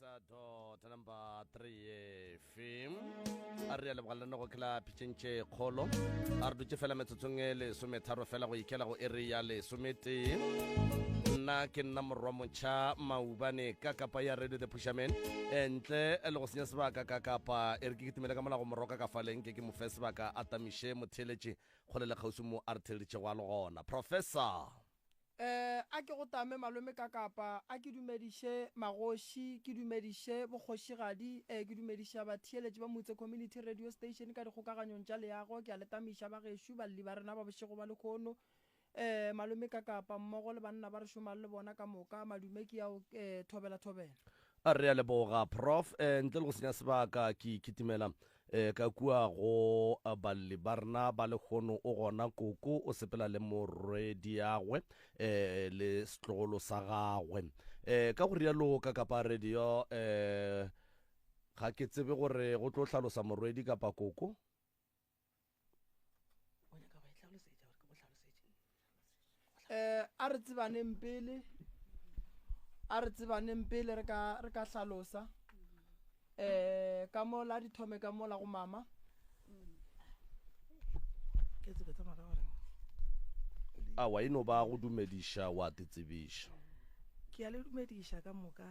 sa dot number 3 fm a re ya leboga le go kela pitšeng tše kgolo a re dutše fela metsotsong e lesometharo fela go ikela go ere ya lesometee nna ke nna morwa motšha maubane ka kapa ya radio the pusherman eh, ntle le go senya sebaka ka kapa e re ke kitimele ka molago moroka ka faleng ke ke mo fe sebaka a tamiše motheeletše kgole le kgauswi mo a re theeleditšego a le gona professor Eh, a ke go tame malome ka kapa, a ke dumediše magoši, ke dumediše bokgošigadi, eh, ke dumediša batheeletši ba Motse Community Radio Station ka dikgokaganyong tša leago, ke a le tamiša bagešo, balli ba rena ba bošego ba lehono, eh, malome ka kapa, mmogo le banna ba re šomang le bona ka moka, madume ke ao, eh, thobela thobela. A re a leboga Prof. Eh, ntle le go senya sebaka ke kitimela eh, ka kua go eh, balli ba rena ba lehono o gona koko o sepela le morwediagwe eh, le setlogolo sa gagwe eh, ka go rialo ka kapa radio eh, ga ke tsebe gore go tlo hlalosa morwedi kapa koko O nyaka go e hlalosetša gore ke go hlalosetše? Eh, a re tsebaneng pele a re tsebaneng pele re ka re ka hlalosa eh ka mola di thome ka mola go mama Ke tsebe tsamaya ka goreng. Awa e no ba go dumediša wa te tsebiša. Ke a le dumediša ka moka.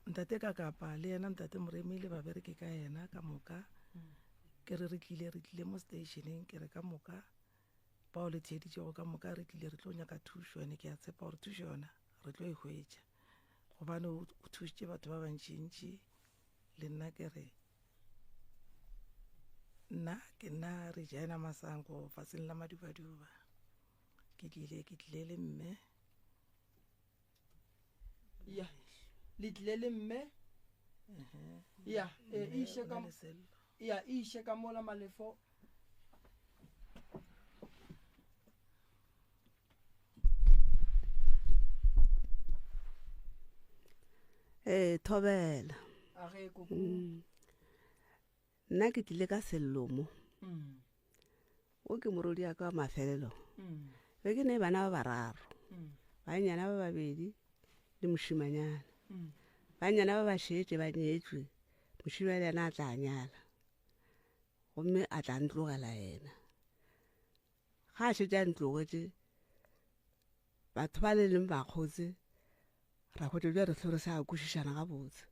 Ntate Kakapa le yena Ntate Moremi le babereki ka yena ka moka. Ke re re tlile re tlile mo stationeng ke re ka moka bao le theeditšego ka moka re tlile re tlo nyaka thušo ene ke a tshepa gore thušo yona re tlo e hwetša gobane o thušitše batho ba bantšintši le nna ke re nna ke nna Regina Masango faseng la Madubaduba ke tlile ke tlile le mme ya le tlile le mme ya e e iše ka ya e iše ka mola malefo Ee, thobela. A ge koko. Mm. Nna ke tlile ka sello mo. Mm. O ke morodi ya ka wa mafelelo. Mm. Be ke ne bana ba bararo. Mm. Bannyana ba babedi le mošimanyana. Mm. Bannyana ba ba šetše ba nyetšwe. Mošimane yena a tla nyala. Gomme a tla ntlogela yena. Ga a šetše a ntlogetše, batho ba le leng bakgotse ra hwetša bja re hlore sa kwešišana gabotse.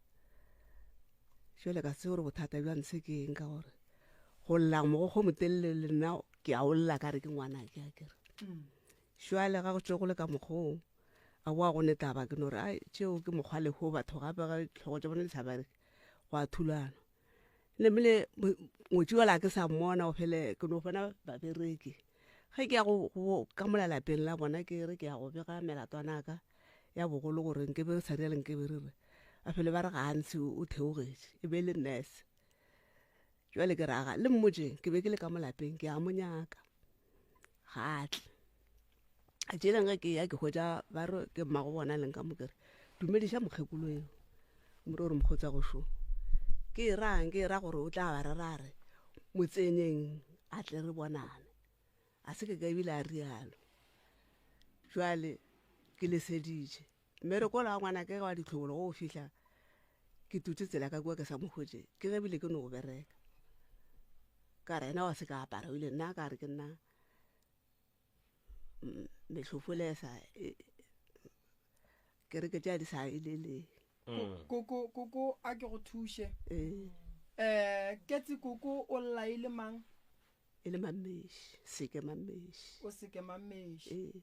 Jwale ka se gore bothata bja ntshe ke eng ka gore go lla mogokgo motelele le nna ke a o lla ka re ke ngwanake a kere. Jwale ga go tšwe go le ka mokgoo a boa go ne taba ke no re ai tšeo ke mokgwa leho batho gape ga ditlhogo tša bone di sa bereke go a thulana. Namile ngwetši yola ke sa mmona o fele ke no bona babereki. Ge ke ya go ka mola lapeng la bona ke re ke ya go bega melatwana ka ya bogolo gore nke be re sa riale nke be re re ba fele ba re ga a ntshe o theogetše e be le nurse. Jwale ke re aga le mmotšeng ke be ke le ka mo lapeng ke a mo nyaka ga a tle. A tšeleng ge ke ya ke hwetša ba re ke mmago bona leng ka mo ke re dumediša mokgekolo eo mo re gore mokgotsa go šo ke e rang ke e ra gore o tla ba re ra re motsenyeng a tle re bonane a se ke ka ebile a rialo jwale ke leseditše mmereko la ngwana ke wa ditlhobolo go o fihla ke tutse tsela ka kua ke sa mo hwetše ke ge bile ke no go bereka ka re ena wa se ka apara o ile nna ka re ke nna mehlofo le sa e, kereke tša di sa elele mm. koko koko a ke go thuše ee eh ketsi koko o lla e le mang e le mammeši seke mammeši o seke mammeši ee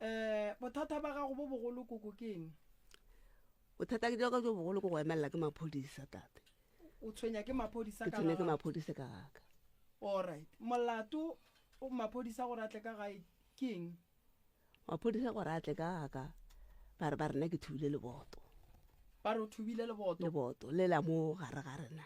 eh bothata ba gago bo bogolo koko ke eng bothata ke jaka jo bogolo ke go emelela ke maphodisa tate o tshwenya ke maphodisa ke ka tshwenya ke gago maphodisa ka gaka alright molato o maphodisa gore a tle ka gae ke eng Maphodisa gore a tle ka gaka ba re ba rena ke thubile leboto. Ba re o thubile leboto. Leboto le la mo gare ga rena.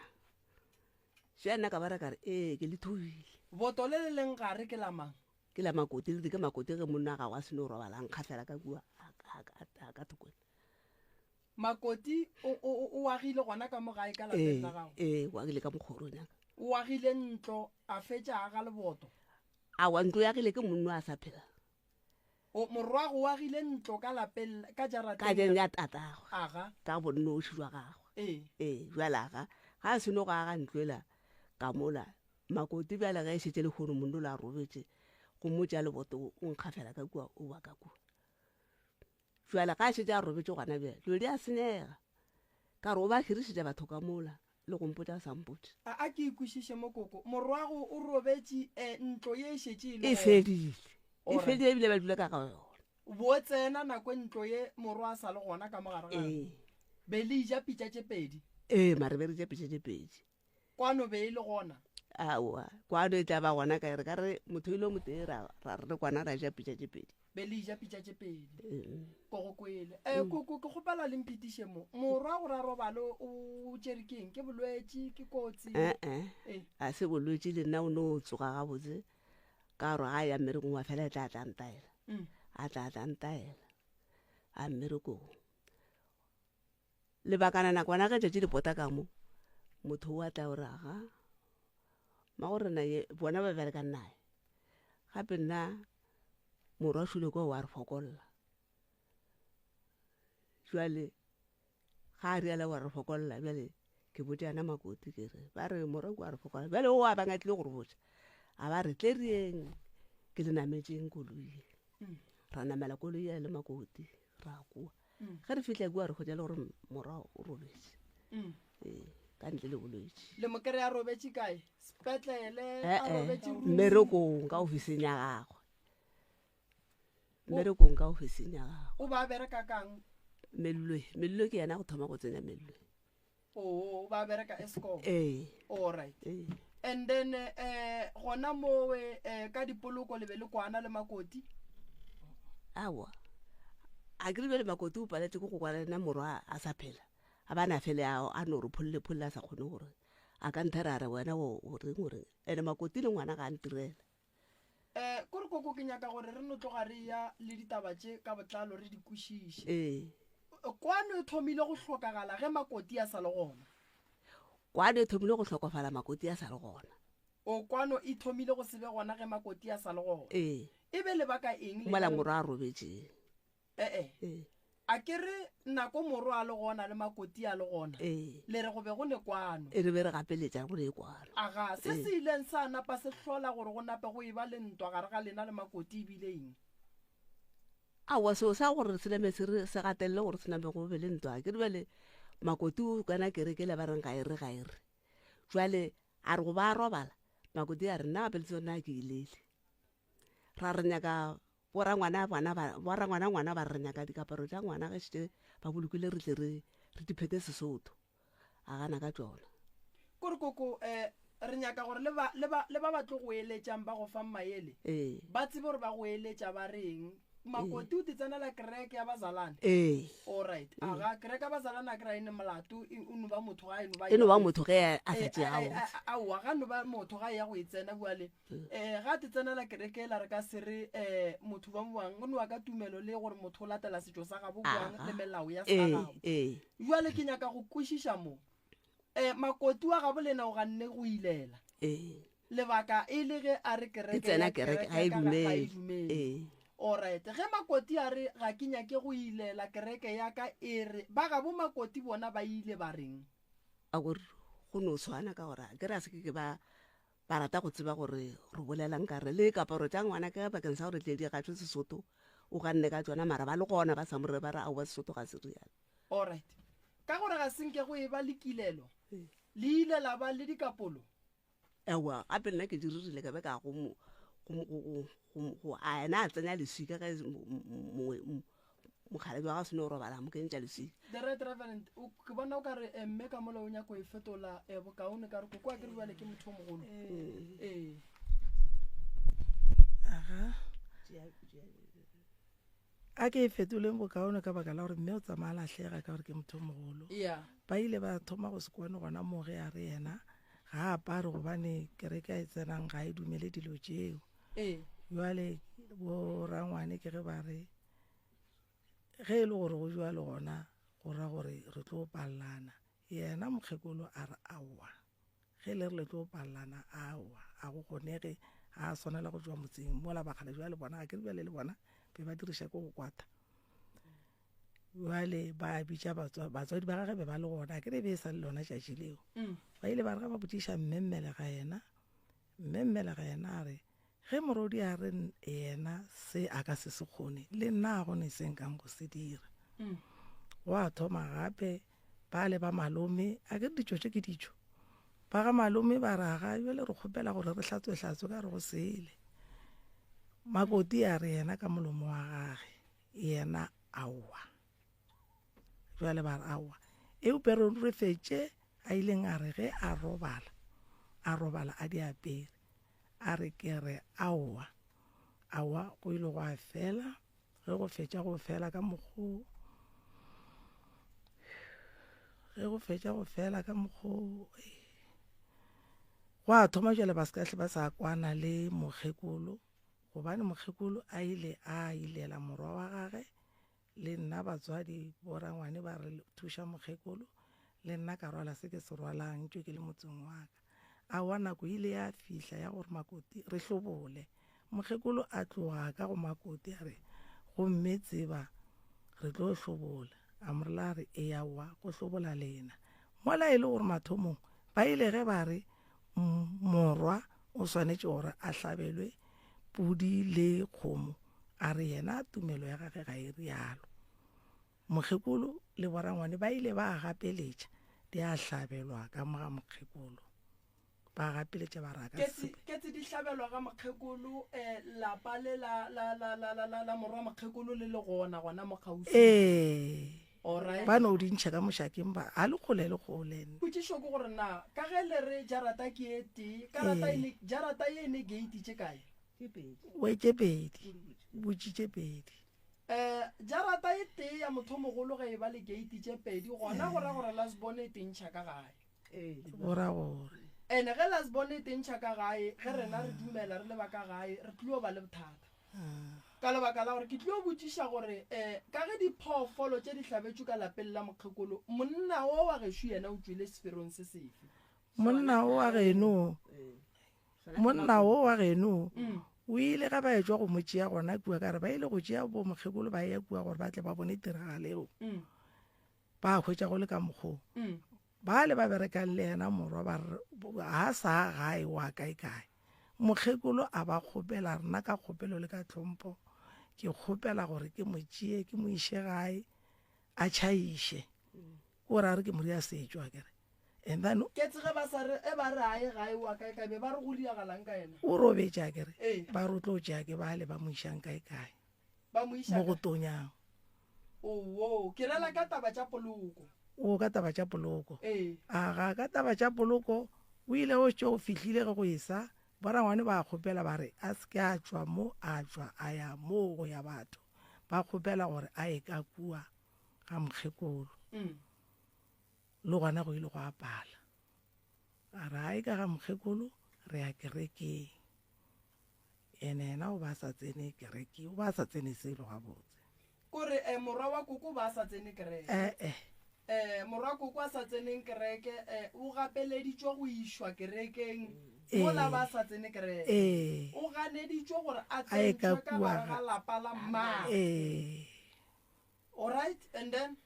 Še nna ka ba re ka re ee ke le thubile. Boto le le leng gare ke la mang? Ke la Makoti le ke Makoti ge monna gago a seno robala nkgafela ka kua a ka thokong. Makoti o o o agile gona ka mo gae ka lapeng la gago? Ee, o agile ka mo kgorong ya ka. O agile ntlo a fetša aga leboto? Aowa, ntlo e agile ke monna a sa phela. O, morwago o agile ntlo ka lapeng, ka jarateng. Ka jeng ya tatagwe. Aga. Ka bonnoši jwa gagwe. Ee. Ee, bjale aga, ga a seno go aga ntlo ela ka mola, Makoti bjale ge e šetše lehono monna ola a robetše, go mmotša leboto o nkgafela ka kua, o wa ka kua. Bjale ga a šetše a robetše gona bjale, dilo di a senyega. Ka re o ba hirišetša batho ka mola, le go mpotša a sa mpotše. A a ke e kwešiše mo koko. Morwago o robetše, eh, ntlo ye e šetše e le E gona. fedile. E Alright. fedile ebile ba dula ka ga yona. Bo tsena nako e ntlo ye morwa a sa le gona ka mo gare ga Ee. Be le ja pitša tše pedi. Ee, mare be re ja pitša tše pedi. Kwano be e le gona? Aowa, kwano e tla ba gona kae? Re ka re motho e le motee ra ra re kwana ra ja pitša tše pedi. Be le ja pitša tše pedi. Ko go kwele. Eh, koko ke kgopela le mphetiše mo. Morwa gore a robale o tšere ke eng? Ke bolwetši, ke kotsi? Eh-eh. Eh. A se bolwetši le nna o no tsoga gabotse ka gore ga a ya mmerekong wa fela e tla tla ntaela. A tla tla ntaela. A mmerekong. Lebakana nakwana ge tšatši le pota ka mo, motho o a tla o re aga magorena ye bona ba berekang naye. Gape nna morwa šule kwa wa re fokolla. Jwale ga a riala wa re fokolla bjale ke botša yena Makoti ke re ba re morwa kwa re fokolla bjale o a bang a tlile go re botša a ba re tle rieng ke le nametšeng koloi ra namela koloi ya le Makoti ra koa Ge re fihla kua re hwetša le gore morwa o robetše ee ka ntle le bolwetši. Le mo kry-a robetše kae? Sepetlele? Eh, A eh, robetše room? mmerekong ka ofising ya gagwe. Mmerekong ka ofising ya gagwe. O ba a bereka kang? Mello, Mello ke yena go thoma go tsenya Mello. Oo, o ba bereka Eskom. Ee. All right. Ee. And then eh gona mowe eh ka dipoloko le be le kwana le Makoti? Aowa. A ke re bjale Makoti o paletše ke go kwana le nna morwa a sa phela. A ba na fele a a no re pholle pholle a sa kgone gore a ka nthera a re wena o o reng o reng. Ene Makoti le ngwana ga a ntirela. Eh kore koko ke nyaka gore re no tloga re ya le ditaba tše ka botlalo re di kwešiše. Ee. Kwano e thomile go hlokagala ge Makoti a sa le gona. Kwano e thomile go hlokofala Makoti a sa le gona. O kwano e thomile go se be gona ge Makoti a sa le gona. Ee. E be lebaka eng Mola lena le. morwa a robetšeng. E-e. Ee. A ke re nako morwa a le gona le Makoti a le gona, Ee. le re go be go ne kwano. E re be re gapeletša go ne kwano. Aga, se Ee. se ileng sa napa se hlola gore go nape go eba le ntwa gare ga lena le Makoti e bile eng? Aowa, seo sa gore se name se re se gatelele gore se name go be le ntwa, ke re bjale Makoti o kena kereke yela ba reng ga e re ga e re. Jwale a re go ba a robala, Makoti a re nna gape le tsona ke ilele. Ra re nyaka borangwana bana ba borangwana ngwana ba re nyaka dikaparo tša ngwana ge šetše ba bolokile re tle re re di phete Sesotho. A gana ka tšona. Kore koko eh re nyaka gore le ba le ba le ba ba tlo go eletšang ba go fang maele Ee. ba tsebe gore ba go eletša ba reng. Makoti o titsenela kereke ya bazalwane. Ee. Alright. Aga kereke ya bazalwane a kry-a e ne molato e o no ba motho ga e no ba E no ba motho ge a sa Eh, tšee a- a- gabotse. a- aowa ga no ba motho ga e ya go e tsena bjale um ga te tsenela kereke ela re ka se re um motho ba bang o nowa ka tumelo le gore motho o latela setšo sa gabo bjang le melao ya sa gabo. Jwale ke nyaka go kwešiša mo um makoti wa gabo lena o ganne go ilela lebaka e le ge a re kereke tsena kereke ga e dumele. dumele. Alright, ge makoti a re ga ke nyake go ilela kereke ya ka e re ba gabo makoti bona ba ile ba reng? A gore go no tshwana ka gore ke re a se ke ke ba Ba rata go tseba gore re bolelang ka re le kaparo tša ngwana ke bakeng sa gore tle di gatšwe Sesotho o ganne ka tšona mara ba le gona ba sa more ba re aowa Sesotho ga se rialo. Alright. Ka gore ga se nke go eba le kilelo, le ile la ba le dikapolo? Aowa, gape nna ke di ririle ka be ka go mo, go mo, go, go, go, go, a ena a tsenya leswika ge mongwe, mokgalabje wa ga se no robala a mo kentša leswika. The Right Reverend, o, ke bona o ka re eh, mme ka mola o nyako e fetola eh, bokaone ka re koko a ke re bjale ke motho o mogolo. Ee. Aga. A ke e fetoleng bokaone ka baka la gore mme o tsamaya a lahlega ka gore ke motho o mogolo. Yeah. Ba ile ba thoma go se kwane gona moo ge a re yena ga a apare gobane kereke a e tsenang ga e dumele dilo tšeo. Ee. Jwale bo rangwane ke ge ba re Ge e le gore go bjalo gona go ra gore re tlo pallana. Yena mokgekolo a re, Aowa, ge le re le tlo pallana, aowa, a go kgonege, Ga a swanela go tšwa motseng mola bakgale jwale bona ga ke re bjale le bona be ba diriša ke go kwata. Bjale ba bitša batswadi ba gage be ba le gona, ke re be e sa le lona tšatši leo. Ba ile ba re ge ba botšiša mme mmelega yena, mme mmelega yena a re ge morodi a re yena se a ka se se kgone, le nna a gone se nkang go se dira. Gwa thoma gape ba le ba malome, a ke re ditšo tše ke ditšo. Ba ga malome ba re aga bjale re kgopela gore re hlatswe-hlatswe ka re go sele. Makoti a re yena ka molomo wa gage, yena aowa. Jwale ba re aowa. Eupe re re fetše a ileng a re ge a robala, a robala a di apere. A re ke re aowa, aowa go ile gwa fela. Ge go fetša go fela ka mokgo, ge go fetša go fela ka mokgo, gwa thoma jwale ba se ka hle ba sa kwana le mokgekolo, gobane mokgekolo a ile a ilela morwa wa gage. Le nna batswadi borangwane ba re thuša mokgekolo, le nna ka rwala se ke se rwalang tšwe ke le motseng wa ka. Aowa nako e ile ya fihla ya gore Makoti re hlobole. Mokgekolo a tloga ka go Makoti a re, Gomme tseba re tlo hlobola. A mo rela a re, Ee aowa go hlobola lena. Mola e le gore mathomong ba ile ge ba re morwa o swanetše gore a hlabelwe pudi le kgomo, a re yena tumelo ya gage ga e rialo. Mokgekolo le borangwane ba ile ba gapeletša di a hlabelwa ka mo ga mokgekolo. Ba gapeletša ba re a ka se. Ketse di hlabelwa ga mokgekolo, lapa le la, la, la, la, la, la, la morwa mokgekolo le le gona, gona mo kgauswi. Ee. Alright. Ba no di ntšha ka mošakeng ba, ga le kgole le kgole. Potšišo ke gore na ka ge le re jarata ke e tee, karata e ne, jarata ye e ne gate tše kae? Tše pedi. We tše pedi. Butše tše pedi. Um jarata e tee ya mothomogolo ge e ba le gate tše pedi, gona go ra gore last born e tentšha ka gae. Go ra gore. Ene ge last born e tentšha ka gae, ge rena re dumela re le ba ka gae, re tlilo ba le bothata. Ka lebaka la gore ke tlilo botšiša gore um ka ge diphoofolo tše di hlabetšwe ka lapeng la mokgekolo, monna wo wa gešo yena o tšwele seferong se sefe? Monna wo wa geno, Monna wo wa geno o ile ge ba etšwa go mo tšea gona kua, ka re ba ile go tšea bo mokgekolo ba eya kua gore ba tle ba bone tiragalo eo. Ba hwetša go le ka mokgo. Ba le ba berekang le yena morwa ba re ga sa gae wa kae kae. Mokgekolo a ba kgopela rena ka kgopelo le ka tlhompho, ke kgopela gore ke mo tšee ke mo iše gae a tšhaiše. Ko ra re ke moria setšo akere. And then Ke tsege ba sa re e ba re aye gae wa kae kae be ba re go riagalang ka yena. O robetše akere. Ba re o tlo tšea ke bale ba mo išang kae kae. Ba mo iša Mo go tonyang. Owo, ke rela ka taba tša poloko. O ka taba tša poloko. A ga ka taba tša poloko o ile o tšo o fihlile ge go esa borangwane ba kgopela ba re a se ke a tšwa mo a tšwa a ya mo go ya batho ba kgopela gore a ye ka kua ga mokgekolo. Le gona go ile gwa pala. A re ai ka ga mokgekolo re ya kerekeng. Ene yena o ba sa tsene kereke, o ba sa tsene selo gabotse. Kore eh, morwa wa koko o ba sa tsene kereke. Eh eh. Eh, morwa koko a sa tseneng kereke eh, o gapeleditšwe go išwa kerekeng mola ba sa tsene kereke. Eh. O ganeditšwe gore a tsentšwe ka gare ga lapa la mmagwe. Eh. Alright, and then?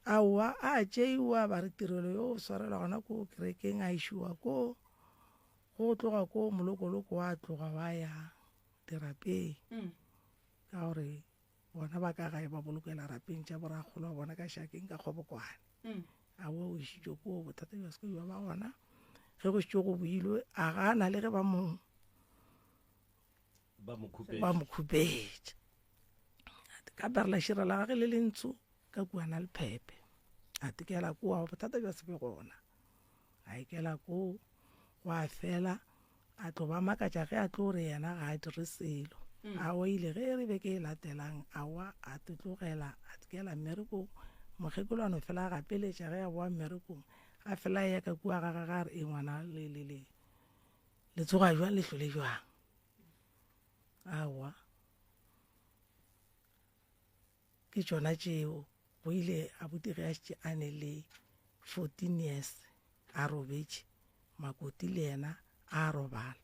Aowa, a tšeiwa ba re tirelo yo swarelwa gona ko kerekeng, a išiwa ko, go tloga ko molokoloko wa tloga wa ya dirapeng. Ka gore bona ba ka gae ba bolokela rapeng tša borakgolo wa bona ka šakeng ka Kgobokwane. Aowa o išitšwe ko, bothata bja se ke bja ba gona. Ge go šetše go boilwe, a gana le ge ba mo Ba mo khupetša. Ba mo khupetša. Ka apara lešira la gage le lentsho ka kua na lephepe. A tekela kua, bothata bja se be gona. A ikela koo, gwa fela. A tlo ba makatša ge a tlo re yena ga a dire selo. Aowa ile ge re beke e latelang, aowa a tlo tlogela, a tekela mmerekong. Mokgekolo a no fela a gapeletša ge a boa mmerekong. A fela a eya ka kua ga gagwe a re, E ngwana le, le, le, le tsoga jwang le hlole jwang? Aowa, ke tšona tšeo. Go ile abuti ge a šetše a ne le 14 years a robetše, Makoti le yena a robala.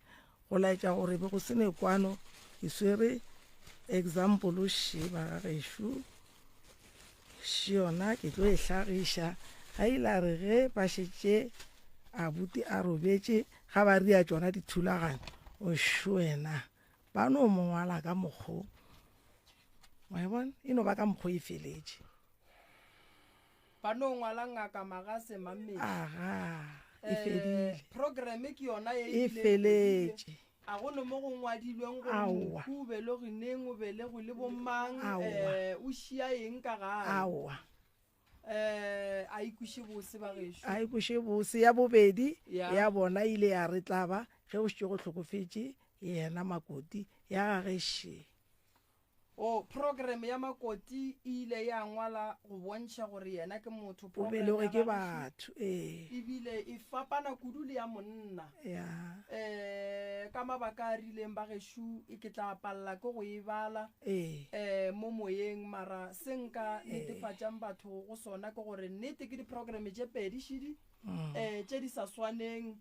Go laetša gore be go se ne kwano. Ke swere example še ba ga gešo, še yona ke tlo e hlagiša. Ga ile a re ge ba šetše abuti a robetše, ga ba ria tšona dithulaganyo, o šo wena, ba no mo ngwala ka mokgo. Wa e bona? E no ba ka mokgo e feletše. Ba no ngwala Ngaka Magase Mammedi. Aga, e fedile. Eh, programme ke yona ye E feletše. A go no mo go ngwadilweng gore Aowa. mohu o belegwe neng, o belegwe le bomang, Aowa. eh, o šia eng ka gae. Aowa. Eh, a e kweše bose bagešo. A e kweše bose. Ya bobedi Ya. ya bona e ile ya re tlaba ge go šetše go hlokofetše yena Makoti, ya gage še. O, Programme ya Makoti e ile ya ngwala go bontšha gore yena ke motho. O Programme belegwe ya ke gagwe batho, ee. e bile e fapana kudu le ya monna. Ya. E, ka mabaka a rileng bagešo e ke tla palela ke go e bala Ee. e, mo moyeng, mara se nka netefatšang batho go sona ke gore nnete ke diprogramme tše pedi šidi e, tše di sa swaneng,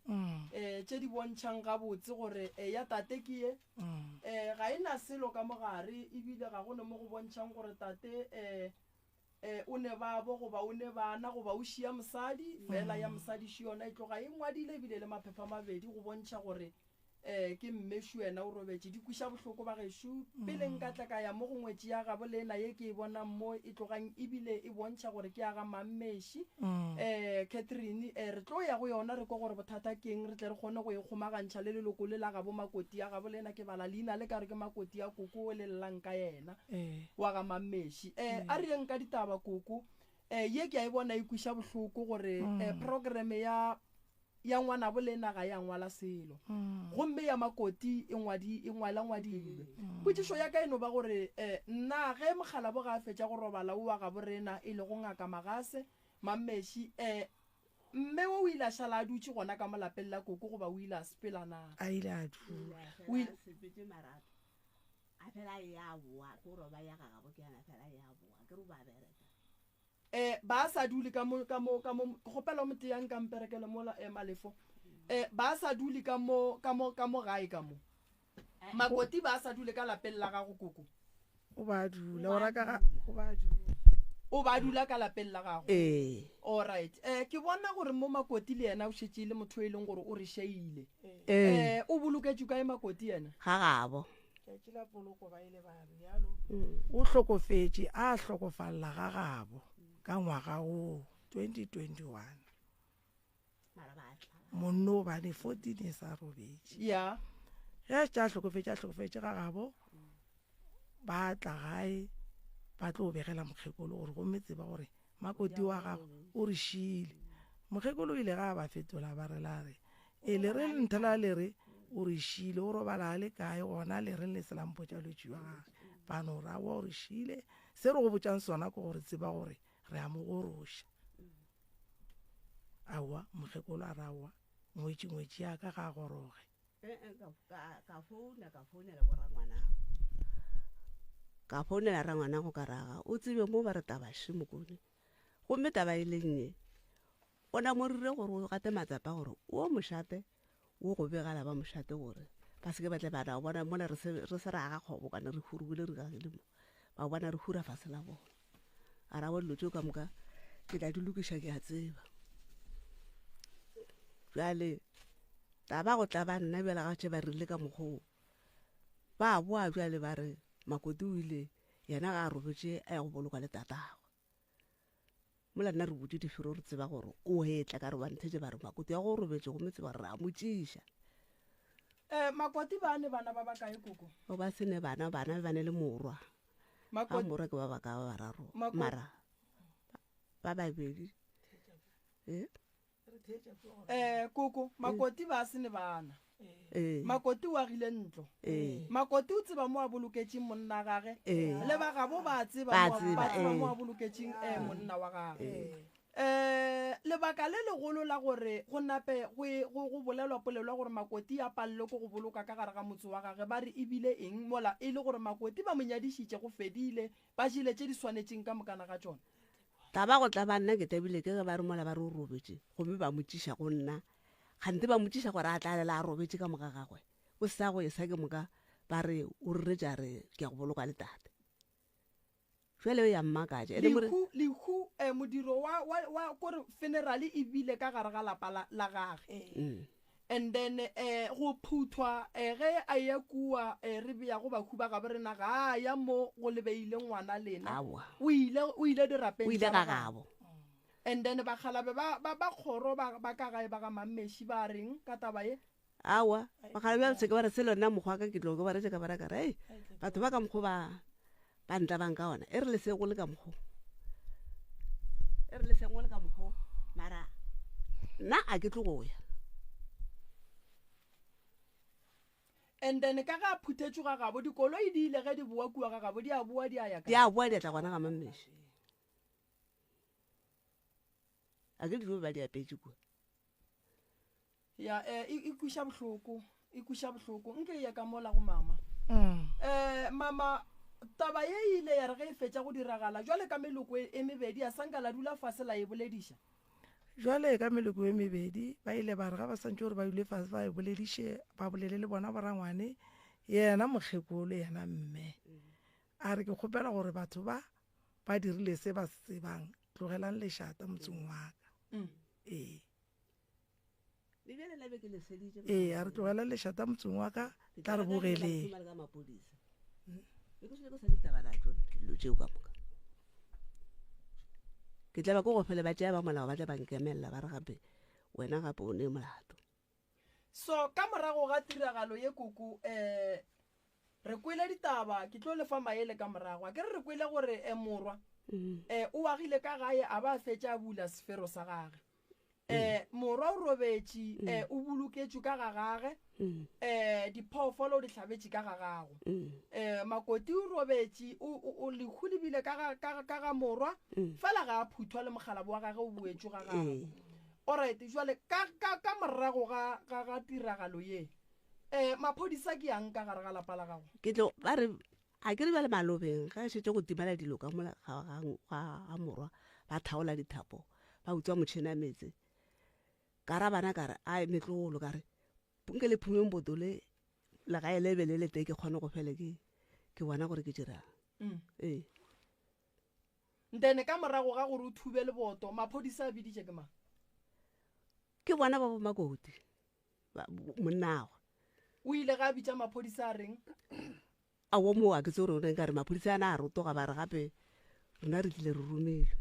e, tše di bontšhang gabotse gore e, ya tate ke ye, Um ga e na selo ka mo gare, ebile ga go ne mo go bontšhang gore tate um um o ne babo goba o ne bana goba o šia mosadi. Fela ya mosadi še yona e tloga e ngwadile ebile le maphepha a mabedi go bontšha gore um ke mmešu yena o robetše. Di kweša bohloko bagešo. Pele nka tla ka ya mo go ngwetši ya gabo lena ye ke e bonang mo e tlogang ebile e bontšha gore ke ya ga mammeši. Eh, Catherine, eh, re tlo ya go yona re kwe gore bothata ke'ng, re tle re kgone go e kgomagantšha le leloko le la gabo Makoti ya gabo. Le yena ke bala leina le ka re ke Makoti ya koko o le llang ka yena, wa ga Mammeši. Eh, a re yeng ka ditaba koko. Eh, ye ke a e bona e kweša bohloko gore eh, programme ya ya ngwanabo lena ga ya ngwala selo, gomme ya Makoti e ngwadi e ngwala ngwadilwe. Potšišo ya ka e no ba gore, eh, na ge mokgalabo ga a fetša go robala o wa gabo rena e lego Ngaka Magase, Mammeši, eh, mme wo o ile a šala a dutše gona ka mo lapeng la koko goba o ile a sepela na? A ile a dula. O ile. Sepetše mara a fela a ya boa, ke gore ba ya ga gabo ke yana fela ya boa, ke re ba bereka. Eh, ba sa dule ka mo, ka mo, ka mo, ke kgopela o motee a nka mperekele mola, eh, Malefo. Eh, ba sa dule ka mo, ka mo, ka mo gae ka mo. Makoti ba sa dule ka lapeng la gago, koko. O ba dula, o ra ka ga, o ba dula. O ba dula ka lapeng la gago. Ee. All right. Eh, ke bona gore mo Makoti le yena o šetše e le motho e leng gore o re šeile. Ee. Eh, o boloketšwe kae Makoti yena? Ga gabo. Tšatši la poloko ba ile ba realo. O hlokofetše a hlokofalela ga gabo ka ngwaga wo 2021. Monno o bane 14 e sa robetše. Ya. Ge a šetše a hlokofetše a hlokofetše ga gabo ba tla gae ba tlo begela mokgekolo gore gomme tseba gore Makoti wa gago o re šiile. Mokgekolo o ile ga a ba fetola ba re la re, E le re le nthela le re o re šiile, o robala a le kae gona le reng le se la mpotša lwetši wa gage. Ba no re aowa o re šiile, se re go botšang sona ke gore tseba gore re a mo goroša. Aowa, mokgekolo a re aowa, ngwetši ngwetši ya ka ga a goroge. Ka founa ka founela borangwanago ka founela rangwanago ka raga o tsebe mo ba re taba še mokone gomme taba e leng ye o na morire gore o gate matsapa gore o mošate o go begela ba mošate gore ba seke ba tle ba na bona mola re se ra aga kgobokane re hurugile re gagile mo ba bona re hura fase la bona a ra bo dilo tšeo ka moka ke tla di lokiša ke a tseba bjale Taba go tla ba nna bjale ga tše ba rile ka mokgoo. Ba boa bjale ba re Makoti o ile yena ga a robetše a ya go bolokwa le tatagwe. Mola nna re butše difero re tseba gore o etla ka re ba nthetše ba re Makoti ya go robetše gomme tseba gore re a mo tšiša. Eh, Makoti ba ne bana ba bakae koko? O ba se ne bana, bana ba ne le morwa. Ga morwa ke ba baka ba bararo. Mara ba babedi. Eh? Eh, koko makoti ba se ne bana Ee. makoti o agile ntlo Ee. makoti o tseba mo a boloketšeng monna gage Ee. le ba gabo ba tseba Ba mo a- tseba, ba tseba ee. mo a boloketšeng eh, monna wa gage um lebaka le legolo la gore go nape go e- go go bolelwa polelo ya gore makoti a palelwe ke go boloka ka gare ga motse wa gage ba re ebile eng mola e le gore makoti ba mo nyadišitše go fedile ba jele tše di swanetšeng ka mokana ga tšona Taba go tlaba nna ke tabile ke ge ba re mola ba re o robetše gomme ba mo tšiša go nna. Kgante ba mo tšiša gore a tla lela a robetše ka moga gagwe. Go sa go esa ke moka ba re o reretša re ke ya go boloka le tate. Jwale ya mmakatša. Ene more Lehu, lehu, eh, modiro wa, wa, wa kore funeral e bile ka gare ga lapa la, la gage. Mm. And then eh, go phuthwa eh, ge a eya kua eh, re beyago bahu ba gabo rena, ga a ya mo go le beile ngwana lena. Aowa. O ile, o ile dirapeng O ile tša ga ba gabo. gabo. And then bakgalabe ba, ba, ba kgoro ba, ba ka gae ba ga Mammeši ba reng ka taba ye? Aowa, bakgalabe ba se ke ba re selo nna mokgwa ka ke tlo ke ba retse ka ba ra ka re, ei, batho ba ka mokgwa ba, ba ntlabang ka ona, e re le sego le ka mokgwa. E re le sego le ka mokgwa, mara nna a ke tlo go ya. And then ka ga a phuthetšwe ga gabo, dikoloi di ile ge di boa kua ga gabo, di a boa di a ya Di kae? a boa di a tla gona ga Mammeši. A ke dijo ba di apetše kua. Ya, eh, e, e kwiša bohloko, e kwiša bohloko. Nke e ye ka mola go mama. Mm. Eh, mama, taba ye e ile ya re ge e fetša go diragala, jwale ka meloko e, e mebedi ya sanka la dula fase la e bolediša. Jwale ka meloko e mebedi ba ile ba re ga ba santše gore ba dule fase ba e bolediše, ba bolele le bona borangwane, yena mokgekolo, yena mme. A re ke kgopela gore batho ba ba dirile se ba se tsebang, tlogelang lešata motseng wa ka. Mm. Ee. Ee, a re tlogela lešata motseng wa ka, tla re bogeleng. Ke tla ba ko go fele ba tšea ba molao ba tla ba nkemelela ba re gape wena gape o ne molato. So ka morago ga tiragalo ye koko um re kwele ditaba ke tlo le fa maele ka morago a ke re re kwele gore um morwa um o agile ka gae a ba a fetša a bula sefero sa gage um morwa o robetše um o boloketšwe ka ga gage um diphoofolo o di hlabetše ka ga gago um makoti o robetše o lehu le bile ka ga, ka, ka ga morwa fela ga a phuthwa le mokgalabo wa gage o boetšwe ga gagwe. Alright, jwale ka, ka, ka morago ga, ga, ga tiragalo ye um maphodisa ke yang ka gare ga lapa la gago? Ke tlo ba re a ke re bjale malobeng ge šetše go timela dilo ka mola ga, ga, ga, ga morwa ba thaola dithapo ba utswa motšhene a meetse ka ra bana ka re ai metlogolo ka re nke le phumeng botole legae le be le le tee ke kgone go fele ke ke bona gore ke dirang. Mm. Ee. Then ka morago ga gore o thube leboto maphodisa a biditše ke mang? Ke bona ba bomakoti monnagwe. O ile ga a bitša maphodisa a reng? Aowa moo a ke tsebe gore o reng ka re maphodisa a na a rotoga ba re gape rena re tlile re romilwe.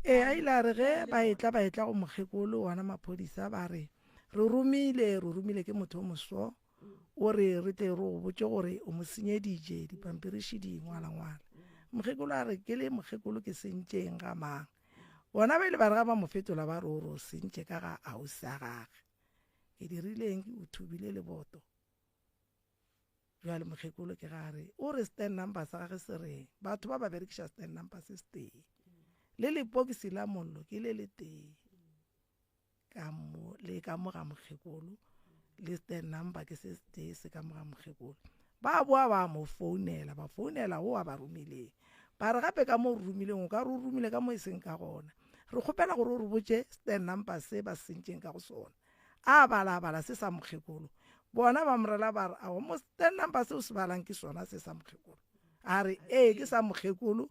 Ee, a ile a re ge ba etla ba etla go mokgekolo ona maphodisa ba re re romile re romile ke motho o moso o re re tle re go botše gore o mo senyeditše dipampiriši di ngwalangwala. Mokgekolo a re ke le mokgekolo ke sentšeng ga mang? Bona ba ile ba re ga ba mo fetola ba re o re o sentše ka ga ausi a gage. Ke dirileng o thubile leboto. Bjale mokgekolo ke ga re o re stand number sa gage se reng? Batho ba ba berekiša stand number se setee. Le lepokisi la mollo ke le letee. Ka mo le ka mo ga mokgekolo le stand number ke se setee se ka mo ga mokgekolo. Ba boa ba mo founela, ba founela o a ba romileng. Ba re gape ka mo o re romileng o ka re o romile ka mo e seng ka gona. Re kgopela gore o re botše stand number se ba se sentšeng ka go sona. A bala a bala se sa mokgekolo. Bona ba morela ba re, Aowa, mo stand number se o se balang ke sona se sa mokgekolo. A re, Ee, ke sa mokgekolo.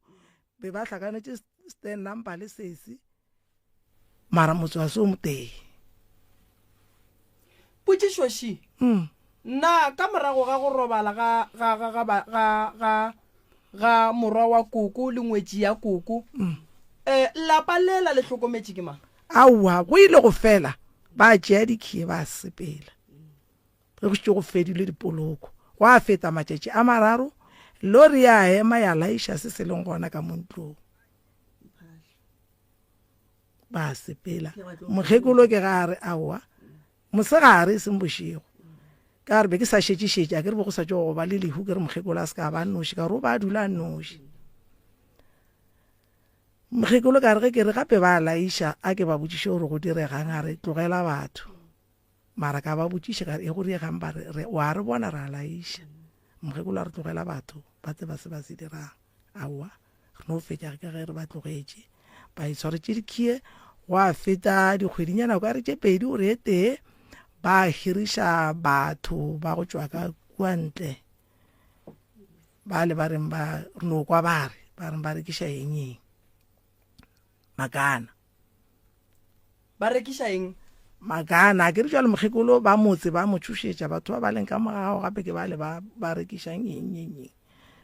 Be ba hlakanetše stand number le sesi, mara motse wa se o motee. Potšišo še, Na ka morago ga go robala ga, ga, ga, ga, ga, ga, ga morwa wa koko le ngwetši ya koko, um lapa lela le hlokometše ke mang? Aowa, go ile go fela ba tšea dikhie ba sepela. Ge go šetše go fedile dipoloko, gwa feta matšatši a mararo, lori ya ema ya laiša se se leng gona ka mo ntlong. Ba sepela. Mokgekolo ke ga a re, Aowa, Mosegare, e seng bošego. Ka re be ke sa šetše-šetše, a ke re be go sa tšo go ba le lehu, ke re mokgekolo a se ka ba noši, ka re o ba a dula a noši. Mokgekolo ka re ge ke re gape ba a laiša, a ke ba botšiše gore go diregang, a re tlogela batho. Mara ka ba botšiša ka re e go diegang ba re, re wa re bona re a laiša. Mokgekolo a re tlogela batho ba tseba se ba se dirang. Aowa, re no fetša ka ge re ba tlogetše. Ba itshwaretše dikhie, gwa feta dikgwedinyana o ka re tše pedi gore e tee. Ba hiriša batho ba go tšwa ka kua ntle ba le ba reng ba re no kwa ba re ba reng ba rekiša eng eng makana ba rekiša eng makana ke re jalo mokgekolo ba motse ba mo tšhošetša batho ba ba leng ka morago gape ke bale ba ba rekišang eng eng eng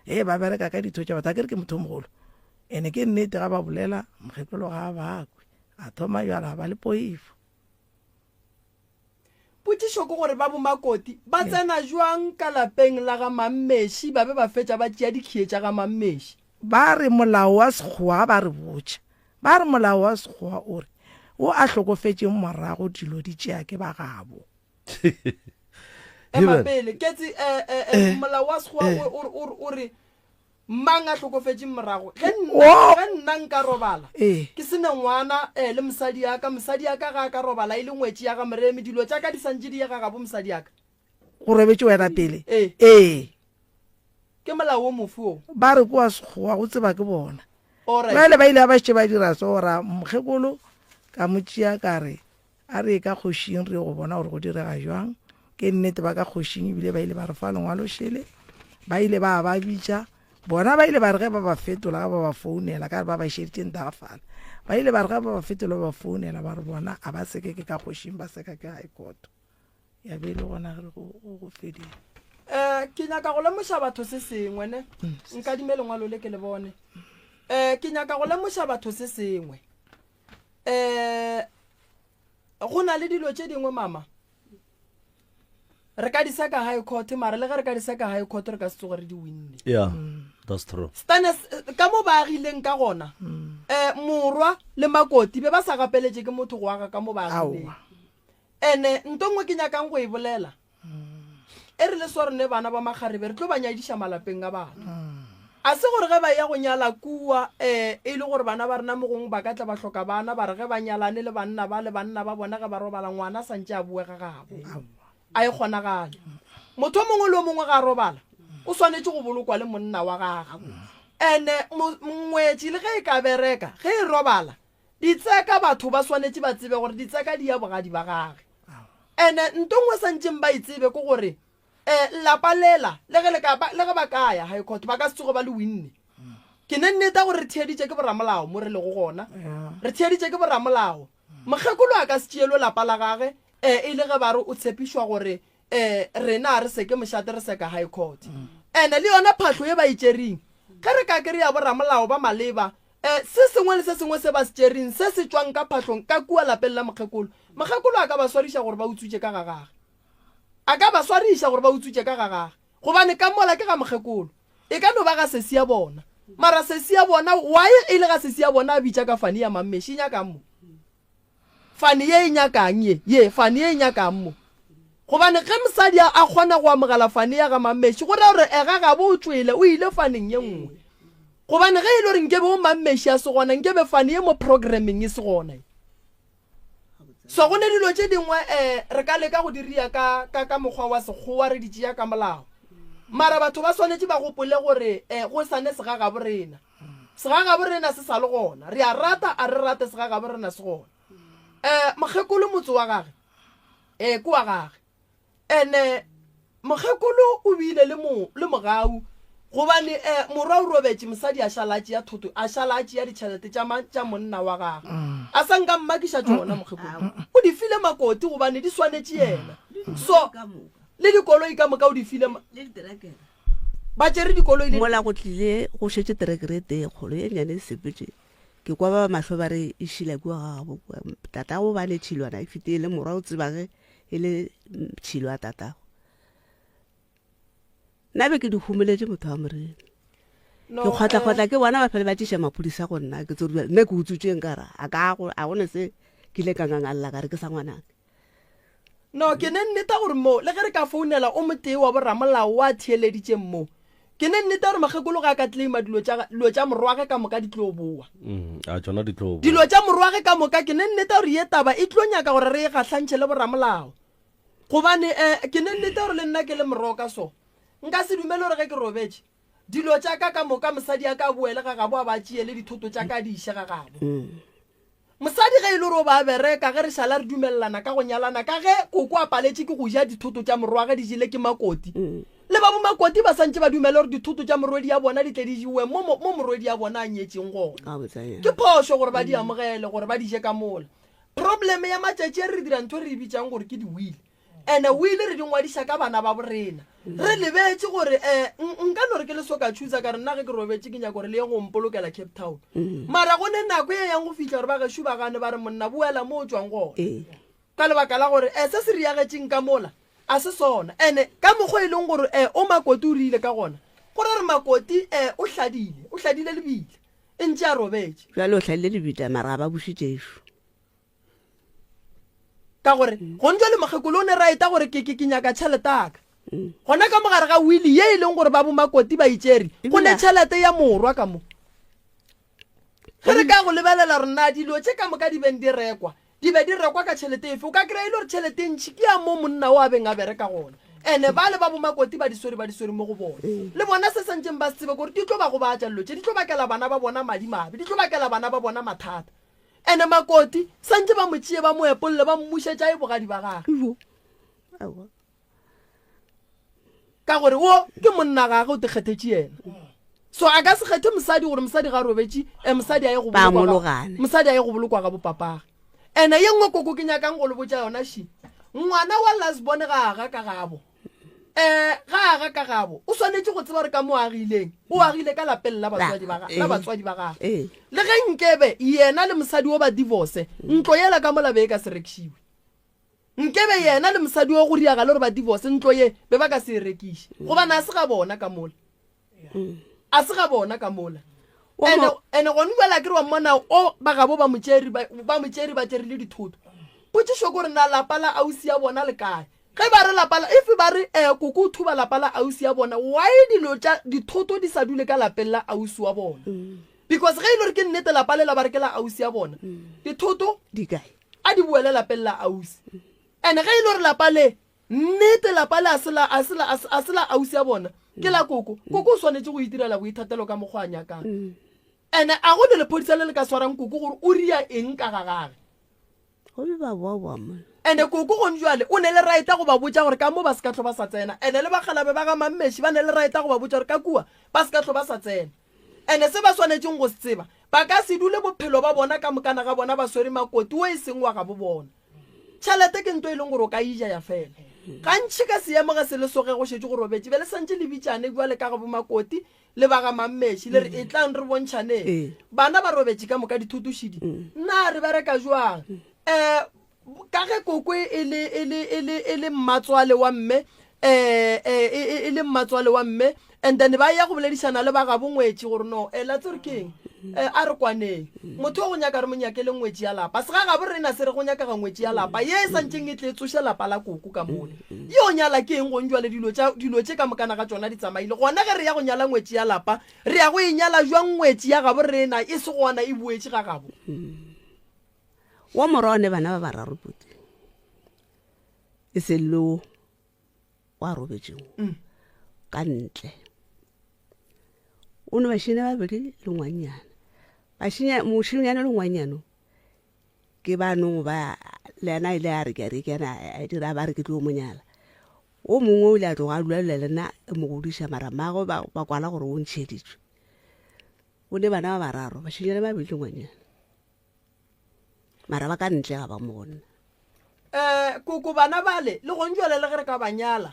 ee ba bereka ka ditho tša batho a ke re ke motho o mogolo ene ke nnete ga ba bolela mokgekolo ga a bakwe a thoma jalo a ba le poifo Potšišo ke gore ba bomakoti ba tsena jwang ka lapeng la ga Mammeši ba be ba fetša ba tšea dikhie tša ga Mammeši? Ba re molao wa Sekgowa ga ba re botša. Ba re molao wa Sekgowa o re wo a hlokofetšeng morago dilo di tšea ke ba gabo. Ema pele, Ketsi, eh, eh, eh, molao wa Sekgowa o, o, o, o re Mang a hlokofetšeng morago? Ge nna, ge nna nka robala, ke se ne ngwana, eh, le mosadi ya ka, mosadi ya ka ga a ka robala e le ngwetši ya ga Moremi, dilo tša ka di santše di ye ga gabo mosadi ya ka. Go robetše wena pele? Ee. Ee. Ke molao wo mofe wo? Ba re ke wa Sekgowa, go tseba ke bona. Alright. Bjale ba ile ba ba šetše ba dira so, ra mokgekolo ka mo tšea ka re, A re ye ka kgošing re ye go bona gore go direga bjang. Ke nnete ba ka kgošing ebile ba ile ba re fa lengwalo šele. Ba ile ba ba bitša. Bona ba ile ba re ge ba ba fetola, ge ba ba founela, ka re ba ba išeditše ntagafala. Ba ile ba re ge ba ba fetola ba ba founela ba re bona a ba seke ke ka kgošing ba seka ke high court. Ya be e le gona ge go, go, go fedile. Um ke nyaka go lemoša batho se sengwe ne. Nkadime lengwalo le ke le bone. Um ke nyaka go lemoša batho se sengwe. Um go na le dilo tše dingwe mama re ka di seka high court mara le ge re ka di seka high court re ka se tsoge re di winne yeah that's true stanes ka mo ba agileng ka gona um morwa le makoti be ba sa gapeletše ke motho go aga ka mo ba agileng Ene nto nngwe ke nyakang go e bolela, e re le so rene bana ba makgarebe re tlo ba nyadiša malapeng a batho. A se gore ge ba eya go nyala kua e e le gore bana ba rena mo gongwe ba ka tla ba hloka bana, ba re ge ba nyalane le banna ba le banna ba bona ge ba robala ngwana a sa ntše a boe ga gabo. A e kgonagale. Motho o mongwe le o mongwe ga a robala o swanetše go bolokwa le monna wa gagwe. Ene ngwetši le ge e ka bereka ge e robala Ditseka, batho ba swanetše ba tsebe gore ditseka di ya bogadi ba gage. Ene nto nngwe santšeng ba e tsebe ke gore um lapa lela le ge le ka ba, le ge ba ka ya High Court ba ka se tsoge ba le winne. Ke ne nneta gore re theeditše ke boramolao mo re lego gona. Re theeditše ke boramolao. Mokgekolo a ka se tšeelwe lapa la gage um e le ge ba re o tshepišwa gore um rena a re seke mošate re seka High Court. Ene le yona phahlo ye ba e tšering ge re ka kry-a boramolao ba maleba E, se sengwe le se sengwe se ba se tšereng, se se tšwang ka phahlong ka kua lapeng la mokgekolo, mokgekolo a ka ba swariša gore ba utswitše ka ga gage. A ka ba swariša gore ba utswitše ka ga gage, gobane ka mola ke ga mokgekolo. E ka no ba ga sesi ya bona. Mara sesi ya bona, why e le ga sesi ya bona a bitša ka fane ya mammeši, e nyakang mo? Fane ye e nyakang ye, ye, fane ye e nyakang mo? Gobane ge mosadi a, a kgona go amogela fane ya ga Mammeši, go ra gore ega gabo o tšwele, o ile faneng ye nngwe. Gobane ge e le gore nkebe o Mammeši a se gona, nkebe fane ye mo programmeng e se gona ye. So go ne dilo tše dingwe eh, re ka leka go di ria ka, ka, ka mokgwa wa Sekgowa, re di tšea ka molao. Mara batho ba swanetše ba gopole gore eh, go sa ne segagabo rena. Segagabo rena se sa le gona. Re a rata, a re rate, segagabo rena se gona. Eh, mokgekolo motse wa gage, ee, ke wa gage. Ene mokgekolo o bile le mo, le mogau, gobane eh, morwa o robetše, mosadi a šala a tšea thoto, a šala a tšea ditšhelete tša ma, tša monna wa gagwe. A sa nka mmakiša tšona mokgekolo. O di file Makoti gobane di swanetše yena. So, le dikoloi ka moka o di file ma. Ba tšere dikoloi le. Mola go tlile go šetše terekere e tee e kgolo, ye nnyane e sepetše. Ke kwa ba ba mahlo ba re e šila kua ga gabo kua. Tatago ba ne tšhilwana e fetile, le morwa o tseba ge e le tšhilo ya tatago. Nna be ke di humoletše motho wa Morena. Ke kgotla-kgotla ke bona ba fele ba tliša maphodisa go nna, ke tsoriwa nna ke utswitšeng ka ra a ka go a go ne se ke ile ka ngangalla ka re ke sa ngwanake. No, ke ne nneta gore mo, le ge re ka founela o motee wa boramolao wa theeleditšeng mo, ke ne nneta gore mokgekolo ge a ka claima dilo tša, dilo tša morwage ka moka di tlo bowa. Mm, a tšona di tlo bowa. Dilo tša morwage ka moka, ke ne nneta gore ye taba e tlo nyaka gore re e gahlantšhe le boramolao. Gobane, eh, ke ne nneta gore le nna ke le moroka so, nka se dumele gore ge ke robetše, dilo tša ka ka moka mosadi a ka boele ga gabo a ba tšee le dithoto tša ka a di iše ga gabo. Mosadi ge. ge e le gore o ba bereka ge re šala re dumelelana ka go nyalana ka ge koko a paletše ke go ja dithoto tša morwage di jele ke makoti. Le ba bomakoti ba santše ba dumele gore dithoto tša morwedi ya bona di tle di jewe mo mo morwedi ya bona a nyetšeng gona. Ke phošo gore ba di amogele gore ba di je ka mola. Problem ya matšatši a re dira ntho re e bitšang gore ke di-will. Ene will re di ngwadiša ka bana ba borena. Re lebetše gore um nka no re ke le soka chooser ka re nna ge ke robetše ke nyaka gore le ye go mpolokela Cape Town. Mara go ne nako e yang go fihla gore ba gešo ba gane ba re monna boela mo o tšwang gona. Ka lebaka la gore um se se riagetšeng ka mola a se sona. Ene ka mokgwa e leng gore um o Makoti o rile ka gona, go ra gore Makoti um o hladile, o hladile lebitla e ntše a robetše. Bjale o hladile lebitla mara ga ba buše tšešo. Ka gore gone jwale mokgekolo o ne raeta gore ke, ke, ke nyaka tšhelete aka. Gona ka mogare ga wili ye e leng gore ba bomakoti ba itšere, go ne tšhelete ya morwa ka mo. Ge re ka go lebelela gore na dilo tše ka moka di beng di rekwa, di be di rekwa ka tšhelete efe, o ka kry-a e le gore tšhelete e ntši ke ya mo monna o a beng a bereka gona. Ene bale ba bomakoti ba di swere ba di swere mo go bona. Le bona se santšeng ba se tsebe ke gore di tlo ba gobatša dilo tše, di tlo bakela bana ba bona madimabe, di tlo bakela bana ba bona mathata. Ene makoti santše ba mo tšee ba mo epolle ba mmušetša e bogadi ba gage. Ijo. Aowa. Ka gore wo ke monna gage o tekgethetše yena. So a ka se kgethe mosadi gore mosadi ga robetše e mosadi a ye go Ba bolokwa ga- mologane. mosadi a ye go bolokwa ga bopapage. Ene ye nngwe koko ke nyakang go le botša yona shi. Ngwana wa last born ga aga ka gabo. Um ga aga ka gabo o swanetše go tseba gore ka mo agileng o agile ka lapeng la batswadi ba la batswadi ba gagwe. Le ge nkebe yena le mosadi o ba divorce ntlo yela ka mola be e ka se rekišiwe. Nkebe yena le mosadi o go riagale gore ba divorce ntlo ye be ba ka se e rekiše gobane a se ga bona ka mola. A se ga bona ka mola. Ene ene gone jwale a ke re wa mmona o ba gabo ba mo tšere ba mo tšere ba tšere le dithoto. Potšišo ke gore na lapa la ausi ya bona le kae? Ge ba re lapa la, if ba re eh koko o thuba lapa la ausi ya bona, why dilo tša dithoto di sa dule ka lapeng la ausi wa bona? Because ge e le gore ke nnete lapa lela ba re ke la ausi ya bona, dithoto Di kae? a di boele lapeng la ausi. And ge e le gore lapa le nnete lapa le a se la, a se la, a se la ausi ya bona, ke la koko, koko o swanetše go itirela boithatelo ka mokgwa a nyakang. And a go ne lephodisa le le ka swarang koko gore o ria eng ka ga gage. Gomme ba boaboa mola. Ene koko gone jwale o ne le raeta go ba botša gore ka mo ba se ka hlo ba sa tsena. Ene le bakgalabe ba ga Mammeši ba ne le raeta go ba botša gore ka kua ba se ka hlo ba sa tsena. Ene se ba swanetšeng go se tseba, ba ka se dule bophelo ba bona ka mokana ga bona ba swere makoti wo e seng wa gabo bona. Tšhelete ke nto e leng gore o ka e ja ya fela. Gantši ka seemo ge se le so ge go šetše go robetše be le santše le bitšane bjale ka gabo makoti le ba ga Mammeši le re, Etlang re bontšhaneng. Ee. Bana ba robetše ka moka dithotošidi. Na re bereka jwang? Um ka ge koko e le, e le, e le, e le mmatswale wa mme, um e, e, e le mmatswale wa mme, and then ba ya go boledišana le ba gabo ngwetši gore no, eh, la tsere keng? Eh, a re kwaneng. Motho o go nyaka re mo nyakele ngwetši ya lapa. Se ga gabo rena se re go nyakega ngwetši ya lapa ye e santšeng e tle e tsoše lapa la koko ka mole. Yo nyala ke eng gong jwale dilo tša dilo tše ka mokana ga tšona di tsamaile. Gona ge re ya go nyala ngwetši ya lapa, re ya go e nyala jwang ngwetši ya gabo rena e se gona e boetše ga gabo? Wa morwa o ne bana ba bararo pudi. E se lo wa robetšego ka ntle. O ne bašene ba babedi le ngwannyana. Bašenya mošenyana le ngwannyana ke ba nong ba le yena a ile a re ke a re ke yena a dira ba re ke tlo mo nyala. O mongwe o ile a tloga a dula le nna e mo godiša mara mmagwe ba ba kwala gore o ntšheditšwe. O ne bana ba bararo bašenyana ba babedi le ngwannyana. Mara ba ka ntle ga ba mo go nna. Um koko bana bale le gong jwale le ge re ka ba nyala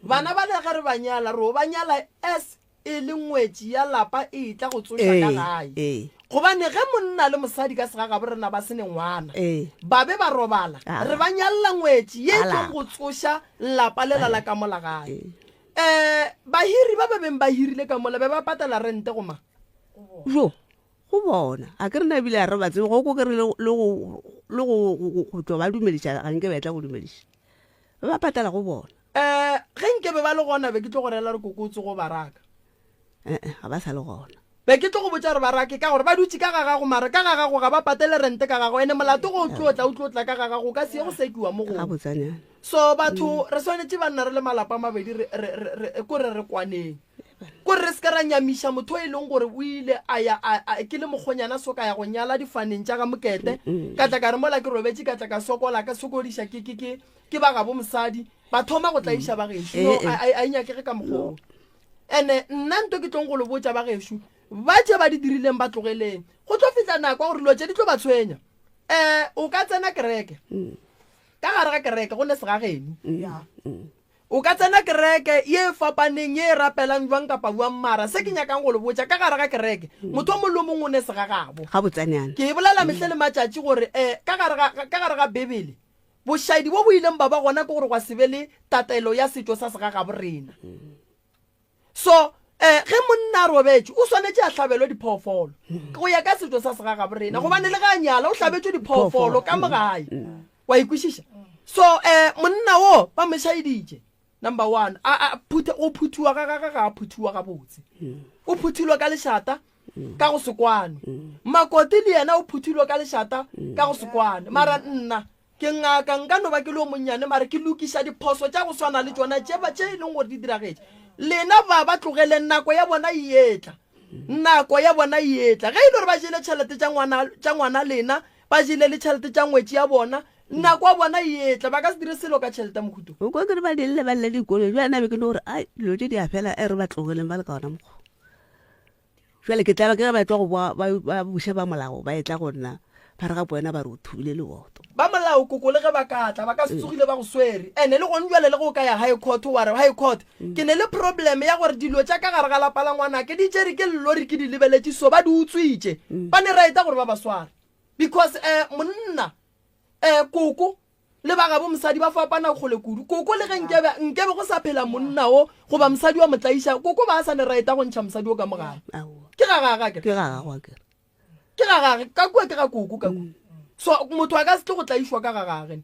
bana bale ge re ba nyala ro ba nyala as e le ngwetši ya lapa e tla go tsoša ka gae Ee. gobane ge monna le mosadi ka segagabo rena ba se ne ngwana Ee. ba be ba robala Ah. re ba nyalla ngwetši ye Ba tlo lapa. go tsoša lapa lela la ka mola gae Ee. um bahiri ba ba beng ba hirile ka mola be ba patela rente go mang Jo, go bona. A ke re na ebile a re ba tsebe go ko ke re le le go le go go go tlo ba dumediša ga nke ba etla go dumediša. Ba ba patela go bona. Um ge nke be ba le gona be ke tlo go reela gore koko o tsogo ba raka. Eh eh, ga ba sa le gona. Be ke tlo go botša gore ba rake ka gore ba dutše ka ga gago mara ka ga gago ga ba patele rente ka gago ene molato go o tlo tla o tlo tla ka ga gago o ka se ye go sekiwa mo gongwe. Gabotsanyana. So batho re swanetše banna re le malapa a mabedi re re re re ko re re kwaneng. Kore re se ke ra nyamiša motho e leng gore o ile a ya a, a, ke le mokgonyana so ka ya go nyala difaneng tša ga Mokete, ka tla ka re mola ke robetše ka tla ka sokola ka sokodiša ke, ke, ke, ke ba gabo mosadi, ba thoma go tlaiša ba gešo. No, a, a, a e nyakege ka mokgwa wo. Ene nna nto ke tlong go le botša ba gešo, ba tše ba di dirileng ba tlogeleng. Go tlo fihla nako ya gore dilo tše di tlo ba tshwenya. Um o ka tsena kereke, ka gare ga kereke go ne segageno. O ka tsena kereke ye e fapaneng ye e rapelang bjang kapa bjang, mara se ke nyakang go le botša, ka gare ga kereke, motho o mongwe le o mongwe o ne segagabo. Gabotsanyana. Ke e bolela mehle le matšatši gore, um ka gare ga, ka gare ga Bibele, bošaedi bo bo ileng ba ba gona ke gore gwa se be le tatelo ya setšo sa segagabo rena. So, um ge monna a robetše, o swanetše a hlabelwe diphoofolo, go ya ka setšo sa segagabo rena, gobane le ge a nyala, o hlabetšwe diphoofolo ka mo gae. Wa e kwešiša? So, um monna wo ba mo šaeditše, number one, a, a, phutha, go phuthiwa ga gagwe ga a phuthiwa gabotse. O phuthilwe ka lešata, ka go se kwane. Makoti le yena o phuthilwe ka lešata, ka go se kwane. Mara nna, Ke ngaka, nka no ba ke le yo monnyane, mara ke lokiša diphoso tša go swana le tšona tše ba, tše e leng gore di diragetše. Lena ba, ba tlogeleng, nako ya bona e etla. Nako ya bona e etla. Ge e le gore ba jele tšhelete tša ngwana, tša ngwana lena, ba jele le tšhelete tša ngwetši ya bona, nako ya bona e etla. Ba ka se dire selo ka tšhelete ya mohuta wo. O kwa ke re ba di lle, ba lle dikoloi. Bjale nna be ke no re, Ai, dilo tše di a fela, e re ba tlogeleng ba le ka ona mokgwa wo. Bjale ke tla ba ke ge ba etla go boa, ba, ba buša ba molao, ba etla go nna, ba re gape wena ba re o thubile leboto. Ba molao koko le ge ba ka tla, ba ka se tsogile ba go swere. Ene le gone bjale le ge o ka ya high court wa re, High court, ke ne le problem ya gore dilo tša ka gare ga lapa la ngwanake di tšere ke llori ke di lebeletše so, ba di utswitše. Ba ne right gore ba ba sware. Because eh monna, eh koko, le ba gabo mosadi ba fapana kgole kudu. Koko le ge nkebe, nkebe go sa phela monna wo goba mosadi wa mo tlaiša, koko ba a sa ne raeta go ntšha mosadi wo ka mo gae. Ke ga gage akere? Ke ga gagwe akere. Ke ga gage, ka kua ke ga koko ka kua. So motho a ka se tle go tlaišwa ka ga gage.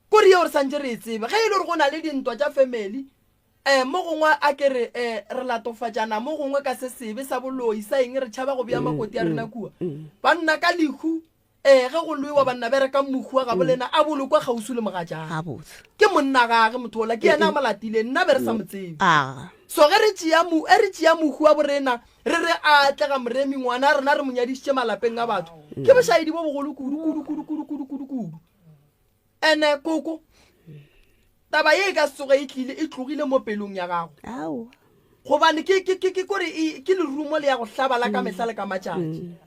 Kore yeo re santše re e tsebe. Ge e le gore go na le dintwa tša family, um mo gongwe a ke re um re latofatšana mo gongwe ka se sebe sa boloi sa eng, re tšhaba go bea makoti a rena kua. Banna ka lehu Ee, ge go lwewa banna bereka mohu wa gabo lena a bolokwe kgauswi le mogatšagwe. Gabotse. Ke monna gage motho ola, ke yena a mo latileng, nna be re sa mo tsebe. Aga. So ge re tšea mo, ge re tšea mohu wa borena re re a atlega Moremi ngwana rena re mo nyadišitše malapeng a batho, ke bošaedi bo bogolo kudu, kudu, kudu, kudu, kudu, kudu, kudu. Ene koko, taba ye e ka se tsoge e tlile, e tlogile mo pelong ya gago. Aowa. Gobane ke, ke, ke, ke kore e, ke lerumo le ya go hlaba la ka mehla le ka matšatši.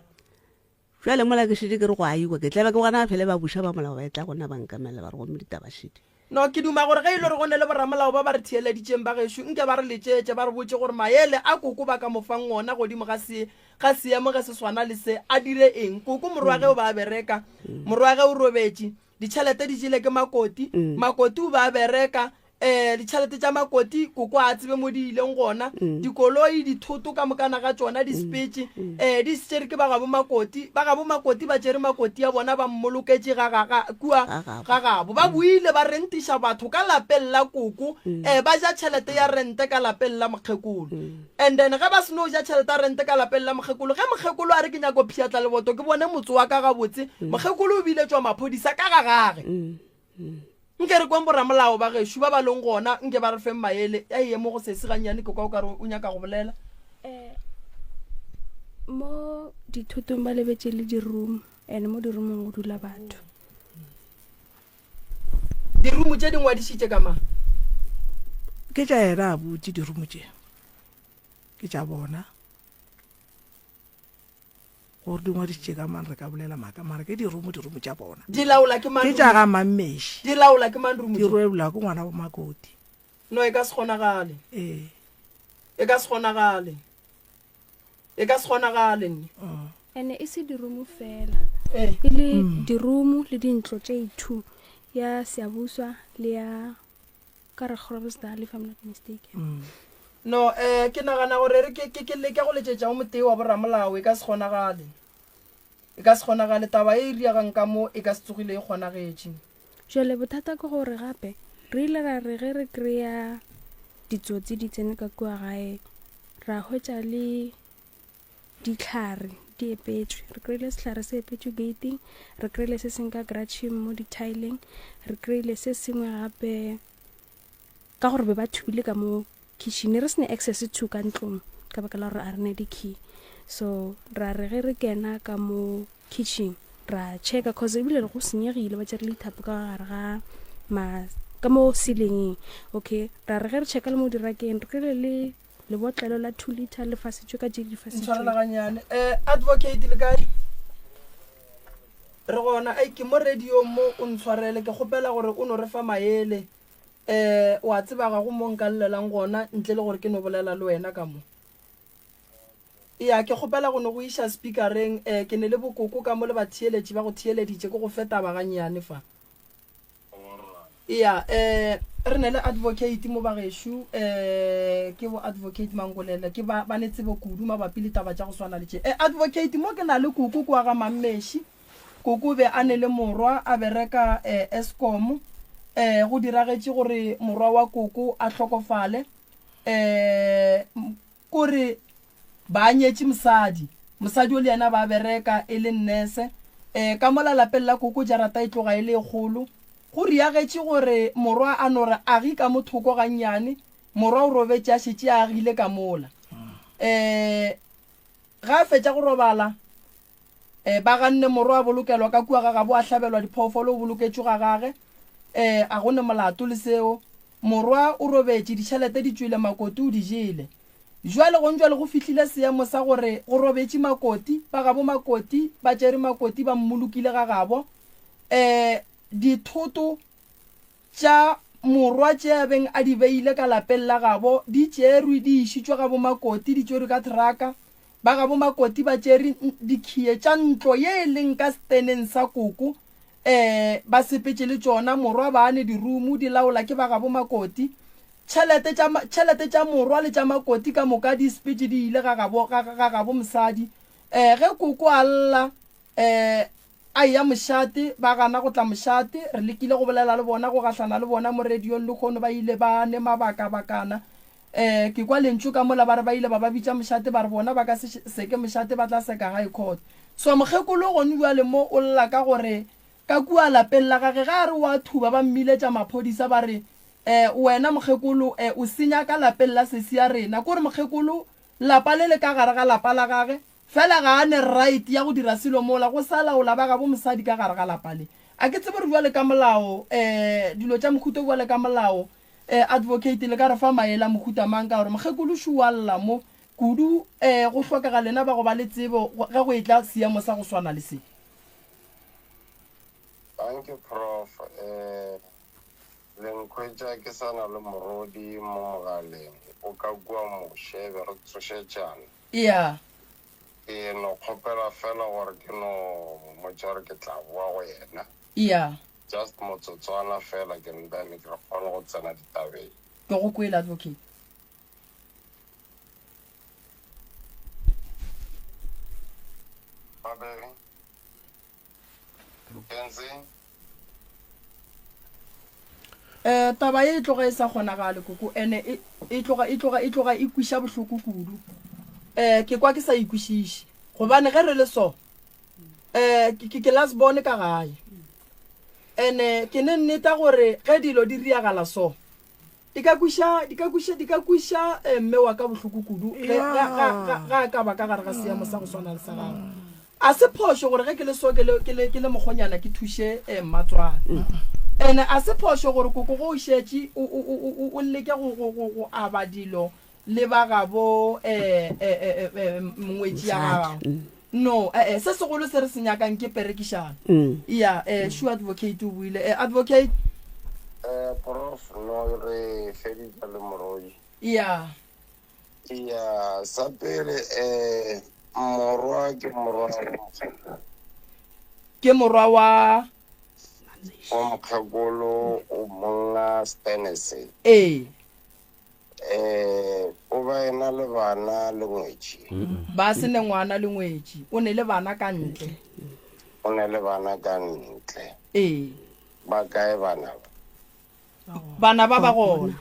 Bjale mola ke šetše ke re go a iwa, ke tla be ke bona fele ba buša ba molao ba etla go nna ba nkamela ba re gomme ditaba šedi. No, ke duma gore ge e le gore go ne le boramolao ba ba re theeleditšeng ba gešo, nke ba re letšetše ba re botše gore maele a koko ba ka mo fang ona godimo ga se, ga seemo ge se swana le se, a dire eng. Koko morwage o ba a bereka, morwage o robetše, Ditšhelete di jele ke Makoti. Makoti o be a bereka. Um ditšhelete tša Makoti, koko a tsebe mo di ileng gona. Dikoloi, dithoto ka mokana ga tšona di sepetše. Um di tšere ke ba gabo Makoti. Ba gabo Makoti ba tšere Makoti ya bona ba mmoloketše ga, ga, ga, kua ga gabo. Ba boile ba rentiša batho ka lapeng la koko. Um ba ja tšhelete ya rente ka lapeng la mokgekolo. And then ge ba seno ja tšhelete ya rente ka lapeng la mokgekolo, ge mokgekolo a re ke nyako pšhatla leboto ke bone motse wa ka gabotse, mokgekolo o bile tšwa maphodisa ka ga gage. Nke re kweng boramolao ba gešo ba ba leng gona, nke ba re feng maele. A eye mo go sesi gannyane, ke kwa o ka re o nyaka go bolela. Eh, mo dithotong ba lebetše le di-room and mo di-roomong go dula batho. Dirumo tše di ngwadišitše ka mang? Ke tša yena abuti dirumo tše. Ke tša bona. Gore di ngwadišitše ka mang re ka bolela maaka mara ke dirumo dirumo tša bona. Di laola ke mang? Ke tša ga Mammeši. Di laola ke mang dirumo tše? Di laola ke ngwana bo Makoti. No e ka se kgonagale. Ee. E ka se kgonagale. E ka se kgonagale nne. Ene e se dirumo fela, e le dirumo le dintlo tše ithu ya Siyabuswa le ya ka re Groblersdal if I'm not mistaken. No, eh, ke nagana gore re ke, ke, ke leke go letšetša o motee wa boramolao, e ka se kgonagale. E ka se kgonagale, taba e e riegang ka mo e ka se tsogile e kgonagetše. Jwale bothata ke gore gape re ile ra re ge re kry-a ditsotsi di tsene ka kua gae ra hwetša le dihlare di epetšwe. Re kry-ile sehlare se epetšwe gating, re kry-ile se sengwe ka gratšheng mo di-tileng, re kry-ile se sengwe gape ka gore be ba thubile ka mo. kitchen re se ne access to ka ntlong ka baka la gore a re ne di-key. So ra re ge re kena ka mo kitchen ra checka cause ebile re go senyegile ba tšere le dithapo ka gare ga ma ka mo ceilingeng. Okay, ra re ge re checka le mo dirakeng re kry-ile le lebotlelo la 2 liter le fasitšwe ka tše di fasitšweng. Ntshwarela gannyane. Eh, advocate le kae? Re gona. Ei, ke mo radiong mo, o ntshwarele. Ke kgopela gore o no re fa maele. Eh, o a tseba ga go mo nka llelang gona ntle le gore ke no bolela le wena ka mo. Eya, ke kgopela go no go iša speakereng. Eh, ke ne le bokoko ka mo le batheeletši ba go theeleditše, ke go fe taba gannyane fa. Eya, eh, re ne le advocate mo bagešo, eh, ke bo advocate Mangolele, ke ba, ba ne tsebo kudu mabapi le taba tša go swana le tše. Eh, advocate, mo ke na le koko kwa ga Mammeši, Koko o be a ne le morwa a bereka eh, Eskom, eh, go diragetše gore morwa wa koko a hlokofale, eh, kore ba nyetše mosadi, mosadi o le yena ba bereka e le nnese. Eh, ka mola lapeng la koko jarata e tloga e le e kgolo. Go riagetše gore morwa a no re agi ka mo thoko gannyane, morwa o robetše a šetše a agile ka mola. Eh, ge a fetša go robala, E, ba ganne morwa a bolokelwa ka kua ga gabo, a hlabelwa diphoofolo, o boloketšwe ga gage. E, a go ne molato le seo. Morwa o robetše, ditšhelete di tšwele, Makoti o di jele. Jwale gong jwale go fihlile seemo sa gore go robetše Makoti, ba gabo Makoti ba tšere Makoti ba mmolokile ga gabo. E, dithoto tša morwa tše a beng a di beile ka lapeng la gabo di tšerwe di išitšwe ga boMakoti, di tšerwe ka thraka. Ba gabo Makoti ba tšere dikhiye tša ntlo ye e leng ka seteneng sa koko, ee, ba sepetše le tšona. Morwa ba ne dirumu di laola ke ba gabo Makoti. Tšhelete tša, tšhelete tša morwa le tša Makoti ka moka di sepetše di ile ga gabo, ga, ga gabo mosadi. Ee, ge koko a lla, ee, A eya mošate, ba gana go tla mošate. Re lekile go bolela le bona, go gahlana le bona mo radiong lehono, ba ile ba ne mabakabakana. Um ke kwa lentšu ka mola ba re ba ile ba ba bitša mošate, ba re bona ba ka se seke mošate, ba tla seka High Court. So mokgekolo gone bjale mo o lla ka gore ka kua lapeng la gage ge a re o a thuba ba mmiletša maphodisa ba re um wena mokgekolo um o senya ka lapeng la sesi ya rena. Kore mokgekolo lapa le le ka gare ga lapa la gage Fela ga a ne right ya go dira selo mola go sa laola ba gabo mosadi ka gare ga lapa le. A ke tsebe gore bjale ka molao eh dilo tša mohuta bjale ka molao eh advocate le ka re fa maele a mohuta mang ka gore mokgekolo šo wa lla mo kudu eh go hlokega lena ba go ba le tsebo ge go etla seemo sa go swana le se. Thank you prof eh le nkhwetša ke sa na le morodi mo mogaleng o ka kua moše be re tsošetšana. Eya. Ke no kgopela fela gore ke no mmotša gore ke tla boa go yena. Eya. Just motsotswana fela ke then ke re kgone go tsena ditabeng. Ke go kwele, Advocate. Babedi. Kenzi. Eh, taba ye e tloga e sa kgonagale koko ene e, e tloga e tloga e tloga e kwiša bohloko kudu. Eh, ke kwa ke sa ikwešiše gobane ge re le so eh ke ke last born ka gae. Ene ke ne nneta gore ge dilo di riagala so Di ka kweša, di ka kweša, di ka kweša eh, mme wa ka bohloko kudu ge, ge, ge, ge, ge a ka ba ka gare ga seemo sa go swana le sa gagwe. A se phošo gore ge ke le so ke le, ke le, ke le mokgonyana ke thuše eh, mmatswale. Ene a se phošo gore koko ge o šetše o, o, o, o, o leke go, go, go, go aba dilo le ba gabo eh, eh, eh, eh, ngwetši ya gago. No, eh, eh, se segolo se re se nyakang ke perekišano. Ya, eh, sure advocate o buile. Eh, advocate? Eh, prof, no re feditše le moroi. Ya. Ya, sa pele, eh, morwa ke morwa wa mokgekolo. Ke morwa wa? Wa mokgekolo, o monna Stenese. Ee. Eh, o ba ena le bana le ngwetši. Ba se ne ngwana le ngwetši. O ne le bana ka ntle. O ne le bana ka ntle. Ee. Ba kae bana ba? Bana ba ba gona.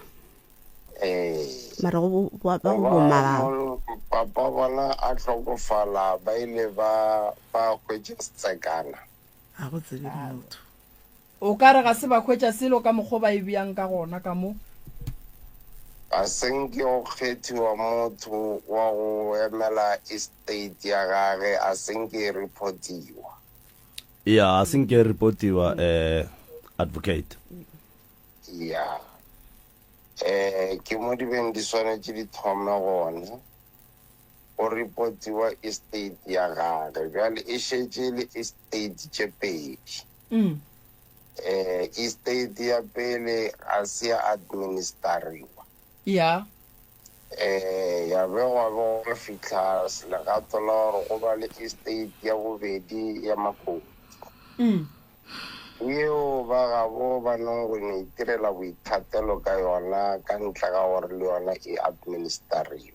Ee. Mara go ba go bomma ba. Papa bona a hlokofala ba ile ba ba hwetša setsekana. Ga go tsebe motho. O ka re ga se ba hwetša selo ka mokgo ba e beang ka gona ka mo. Ga se nke go kgethiwa motho wa go emela estate ya gage, a se nke e reportiwa. Ya, a se nke e reportiwa, eh, advocate. Ya. Eh, ke mo di beng di swanetše di thome gona, go reportiwa estate ya gage. Bjale e šetše e le estate tše pedi. Eh, estate ya pele ga se ya administeriwa. Ya. Eh, ya be gwa be gwa fihla legato la gore go ba le estate ya bobedi ya makoti. Yeo ba gabo ba nong go no itirela boithatelo ka yona ka ntle ga gore le yona e administeriwe.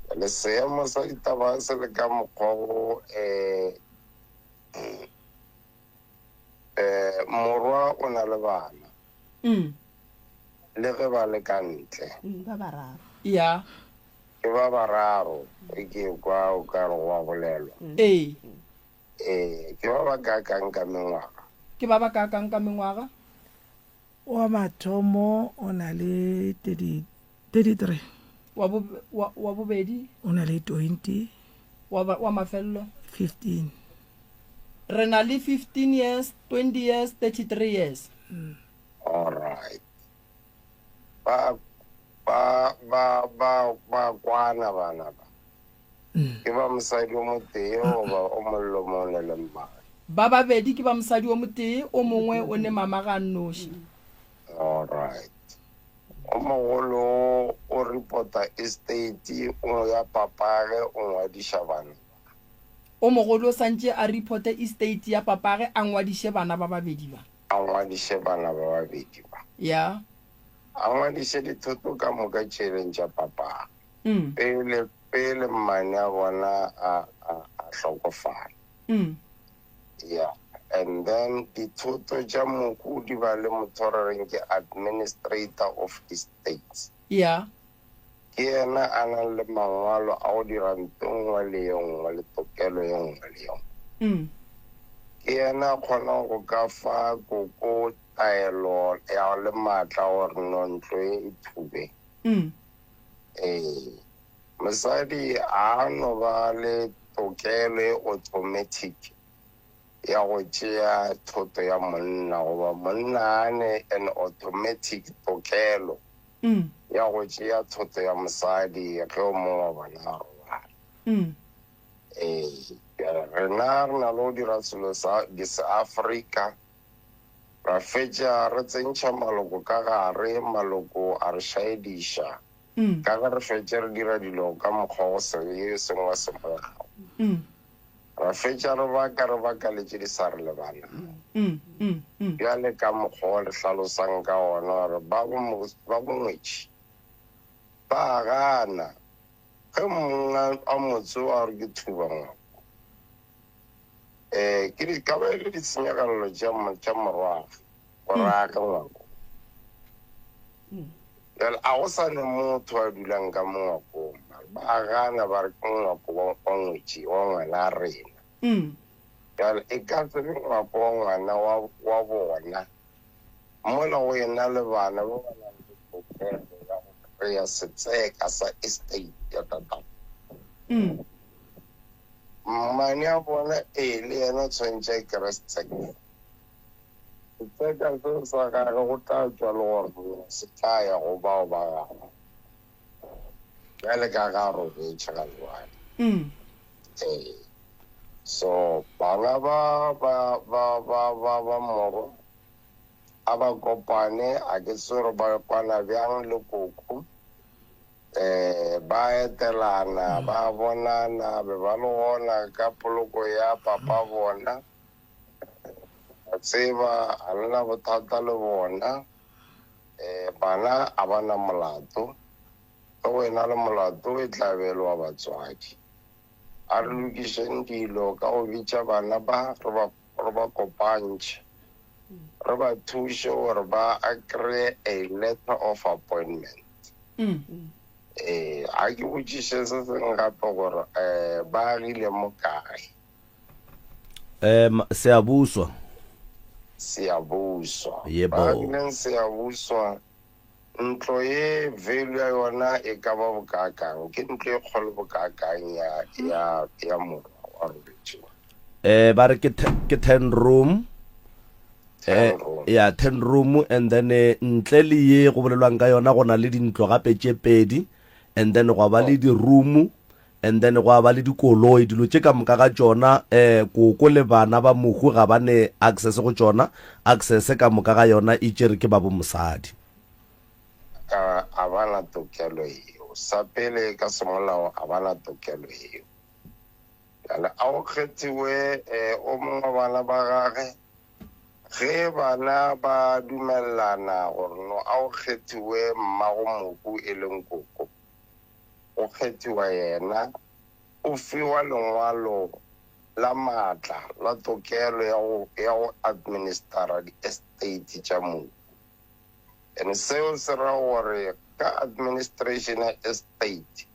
Bjale seemo sa ditaba se le ka mokgwa wo, eh, Eh, morwa o na le bana. Mm. Le ge ba le ka ntle. Mm, ba bararo. Ya. Ke ba bararo, e ke kwa o ka re go a bolelwa. Ee. Ee, ke ba ba kaakang ka mengwaga? Ke ba ba kaakang ka mengwaga? Wa mathomo o na le 30, 33. Wa bo, wa, wa bobedi? O na le 20. Wa, wa mafelelo? 15. Re na le 15 years, 20 years, 33 years. All right. Ba, ba, ba, ba, ba kwana bana ba. Ke ba mosadi o motee goba o mollo mongwe le mmagwe? Ba babedi ke ba mosadi o motee, o mongwe o ne mama ga nnoši. All right. O mogolo o reporta estate o ya papage o ngwadiša bana ba. O mogolo o santše a reporte estate ya papage a ngwadiše bana ba babedi ba. A ngwadiše bana ba babedi ba. Ya. A ngwadiše dithoto ka moka tše e leng tša papage. Pele, pele mmane a bona a, a, a hlokofala. Yeah. And then dithoto tša mohu di ba le motho re reng ke administrator of estates. Yeah. Ke yena a nang le mangwalo a go dira nto nngwe le ye nngwe le tokelo ye nngwe le ye nngwe. Ke yena a kgonang go ka fa koko taelo ya le maatla gore no ntlo ye e thube. Ee, mosadi ga a no ba le tokelo e automatic ya go tšea thoto ya monna, goba monna a ne an automatic tokelo ya go tšea thoto ya mosadi ge o mongwe wa bona a robala. Ee, rena re na le go dira selo sa di-Seafrika, Ra fetša re tsentšha maloko ka gare, maloko a re šaediša, ka ge re fetše re dira dilo ka mokgwa go se ye seng wa semolao. Ra fetša re baka re baka le tše di sa re lebanago. Bjale ka mokgwa o le hlalosang ka wona gore ba ba bongwetši ba a gana ge mong a motse o a re ke thuba ngwako. Eh, ke di ka ba e le ditshenyagalelo tša tša morwage gore a age ngwako. Bjale a go sa ne motho a dulang ka mo ngwakong, mara ba gana ba re ke ngwako wa wa ngwetši wa ngwana a rena. Bjale e ka se be ngwako wa ngwana wa wa bona mola go ena le bana ba ba nang le tokelo ya go kry-a setseka sa estate ya tatago. Mmane a bona ee le yena o tshwanetše a kry setseka. Setseka seo sa gage go tla tšwa le gore se tla ya go bao ba gagwe. Bjale ka ga a robetše ga jwale. Ee. So bana ba ba ba ba ba ba morwa a ba kopane a ke tsebe gore ba kwana bjang le koko. Eh, ba etelana, ba bonana, be ba le gona ka poloko ya papa bona. A tseba, a le na bothata le bona. Eh, bana a ba na molato. Ge go ena le molato, e tla be e le wa batswadi. A re lokišeng dilo ka go bitša bana ba, re ba, re ba kopantšhe. Re ba thuše gore ba a kry-e a letter of appointment. Ee, a ke botšiše se sengwe gape gore um ba agile mo kae? Um Seyabuswa. Seyabuswa. Yebo. Ba agileng Seyabuswa? Ntlo ye value ya yona e ka ba bokaakang? Ke ntlo e kgolo bokaakang ya, ya, ya morwa wa robetšeng? Eh, ba re ke, ke ten room. Eh, Ten room. ya ten room and then eh, ntle le ye go bolelwang ka yona go na le dintlo gape tše pedi and then gwa ba le di-room and then gwa ba le dikoloi dilo tše ka moka ga tšona um koko le bana ba mohu ga ba ne access go tšona access ka moka ga yona e tšere ke ba bo mosadi. Ka a ba na tokelo yeo. Sa pele ka semolao a ba na tokelo yeo. Bjale a go kgethiwe um o mongwe wa bana ba gage ge bana ba dumelelana gore no a go kgethiwe mmago mohu e leng koko. Go kgethiwa yena, o fiwa lengwalo la maatla la tokelo ya go, ya go administara di-estate tša mohu. And seo se ra gore ka administration ya estate,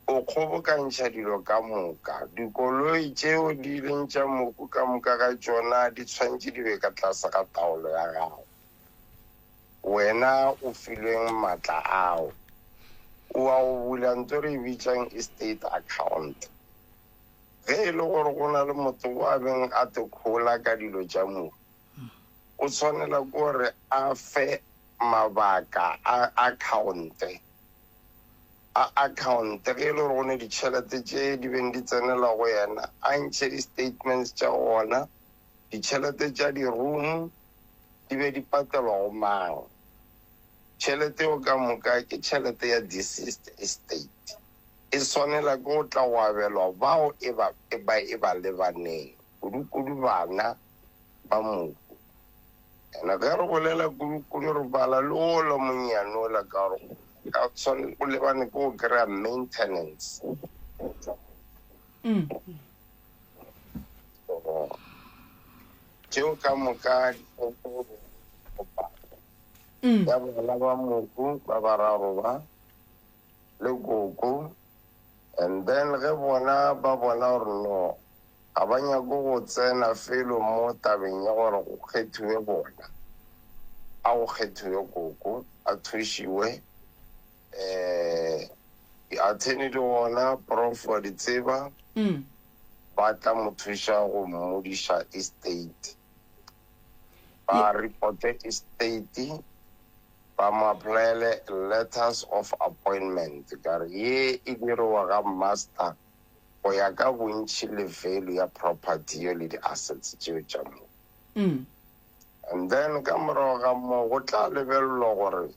o kgobokantšha dilo ka moka. Dikoloi tšeo di leng tša mohu ka moka ga tšona di tshwanetše di be ka tlase ga taolo ya gago. Wena o filweng matla ao, o wa go bula ntho re e bitšang estate account. Ge e le gore go na le motho o a beng a te khola ka dilo tša mohu, o tshwanela ke gore a fe mabaka a account, a account ge e le gore go ne ditšhelete tše di beng di tsenela go yena, a ntšhe di-statements tša gona, ditšhelete tša di-room, di be di patelwa go mang? Tšhelete eo ka moka ke tšhelete ya deceased estate. E swanela ke go tla go abelwa bao e ba, e ba, e ba lebaneng, kudu-kudu bana ba mohu. And ge re bolela kudu-kudu re bala le ola monnyane ola ka gore ka tshwane, o lebane ke go kry-a maintenance. So, Tšeo ka moka di kopano ya bana ba mohu ba bararo ba, le koko, and then ge bona ba bona gore no ga ba nyake go tsena felo mo tabeng ya gore go kgethiwe bona, a go kgethiwe koko a thušiwe. Um di-attorney di gona, prof wa di tseba. Ba tla mo thuša go mmodiša estate. Ba reporte estate, ba mo applyele letters of appointment. Ka re ye e diriwa ga master go ya ka bontši le value ya property yeo le di-assets tšeo tša moo. And then ka morago ga moo go tla lebelelwa gore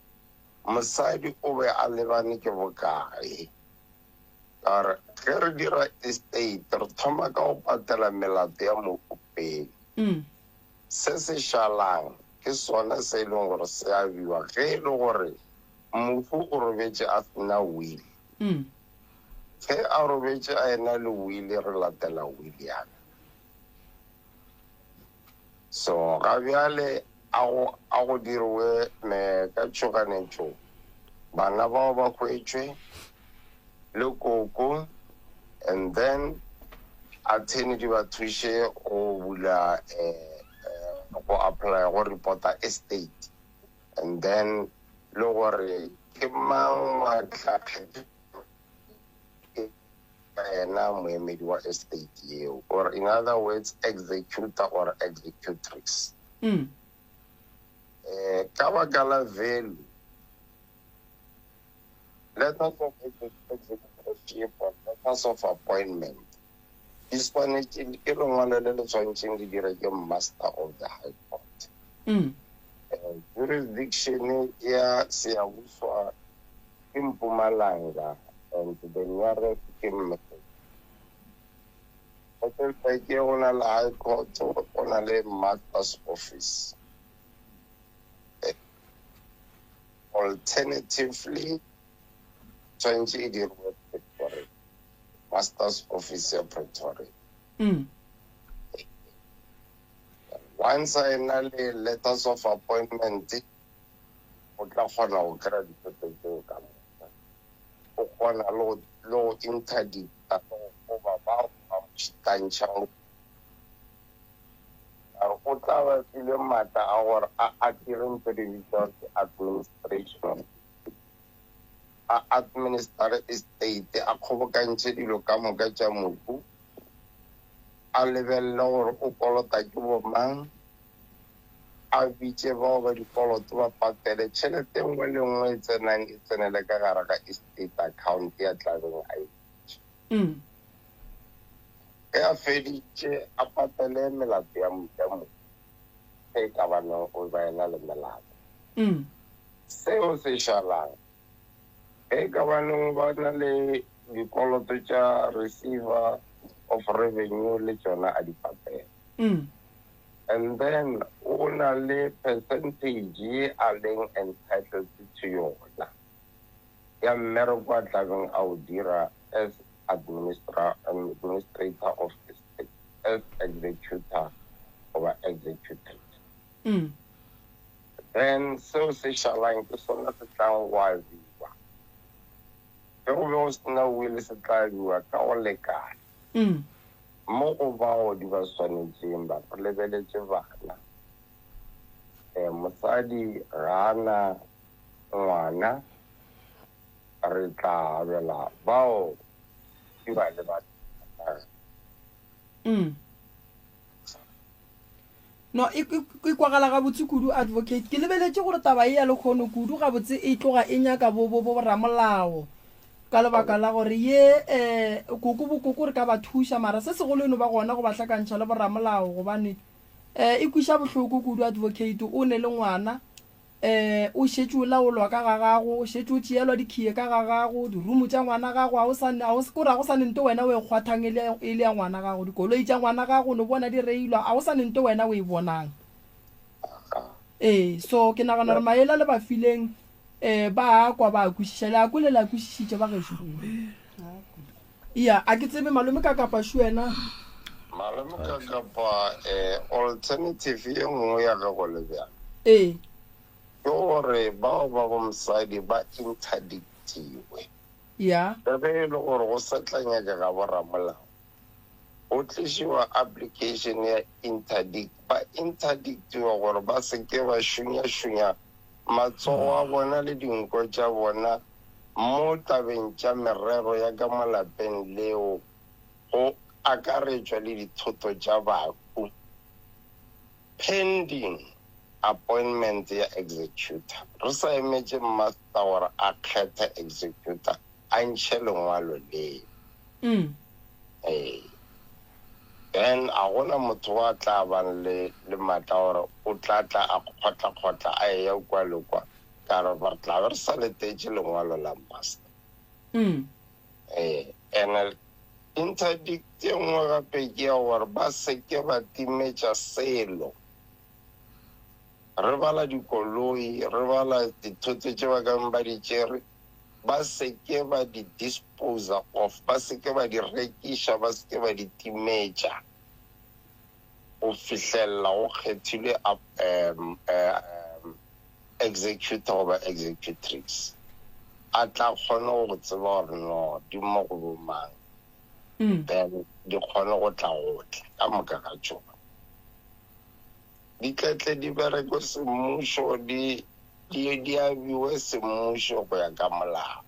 mosadi o be a lebane ke bokae. Ka re, Ge re dira estate, re thoma ka go patela melato ya mohu pele. Se se šalang ke sona se e leng gore se abiwa ge e le gore mohu o robetše a se na will. Ge a robetše a ena le will, re latela will ya ka. So ga bjale a go, a go diriwe me ka tšhoganetšo bana bao ba hwetšwe le koko and then attorney di ba thuše go bula eh, eh, go apply go reporta estate and then le gore ke mang wa tla kgetha Ka yena moemedi wa estate yeo, or in other words executor or executrix. Eh, ka baka la value, letters of executorship or letters of appointment di swanetše, ke lengwalo le le swanetšeng le dire ke Master of the High Court. Eh, jurisdiction ya Siyabuswa ke Mpumalanga and the nearest ke Middelburg go na le High Court, go na le Master's Office. Alternatively, tshwanetse e dirwe Pretoria, Master's Office ya Pretoria. Once a ena le letters of appointment, o tla kgona go kry-a dithoto tseo ka moka. O kgona le go, le go interdicta le go koba bao ba mo šitantšhang. A re o tla ba filwe maatla a gore a a dire ntho e di bitswang ke administration. A administere estate, a kgobokantšhe dilo ka moka tša mohu, a lebelele gore o kolota ke bomang, a bitše bao ba dikoloto ba patele tšhelete e nngwe le nngwe e tsenang e tsenele ka gare ga estate account ya tlabeng a e butše. Ge a feditše a patele melato ya ya mohu ge e ka ba neng o ba ena le melato. Seo se šalang ge e ka ba neng o ba na le dikoloto tša receiver of revenue le tšona a di patele. And then o na le percentage ye a leng entitled to yona ya mmereko a tlabeng a o dira as administrator of estate, as executor goba executrix. Then seo se šalang ke sona se tlang go abiwa. Ge go be go se na will se tla abiwa ka go lekana. Mo go bao di ba swanetšeng ba re lebeletše bana. E, mosadi ga a na ngwana, re tla abela bao di ba lebanego. No, e, e, e kwagala gabotse kudu, Advocate. Ke lebeletše gore taba ye ya lekgono kudu gabotse e tloga e nyaka bo, bo, bo ramolao. Ka lebaka la gore ye, eh, koko bokoko re ka ba thuša, mara se segolo e no ba gona go ba hlakantšha le boramolao, gobane, eh, e kwiša bohloko kudu, Advocate, o ne le ngwana, eh, o šetše o laolwa ka ga gago, o šetše o tšeelwa dikhiye ka ga gago, dirumo tša ngwana gago, ga o sa, ga o, kore ga go sa ne nto wena o e kgwathang e le, e le ya ngwana gago, dikoloi tša ngwana gago o no bona di reilwa, ga go sa ne nto wena o e bonang. Ee, so ke nagana gore maele a le ba fileng, eh, ba a kwa, ba a kwešiša. Le a kwele, le a kwešišitše, ba gešo? Iya, a ke tsebe, malome ka kapa šu wena. Malome ka kapa, eh, alternative ye nngwe ya ge go le bjalo. Ee. Ke gore bao ba bo mosadi ba interdictiwe. Ya. Le ge e le gore go sa tla nyakega boramolao, go tlišiwa application ya interdict, ba interdictiwe gore ba se ke ba šunyašunya matsogo a bona le dinko tša bona mo tabeng tša merero ya ka mo lapeng leo, go akaretšwa le dithoto tša bahu, pending appointment ya executor. Re sa emetše master gore a kgethe executor, a ntšhe lengwalo leo. Ee. Then a gona motho wa tla bang le le matla gore o tla tla a kgotla-kgotla a eya kua le kwa, ka re re tla be re sa letetše lengwalo la master. Ee, and interdict e nngwe gape ke ya gore ba se ke ba timetša selo. Re bala dikoloi, re bala dithoto tše ba ka beng ba di tšere, ba se ke ba di disposer off, ba se ke ba di rekiša, ba se ke ba di timetša go fihlelela go kgethilwe um, um, executor goba executrix a tla kgone go tseba gore no di mo go bomang mm. then di kgone go tla go tla ka moka ga tšona di tletle di bereke semmušo di di di abiwe semmušo go ya ka molao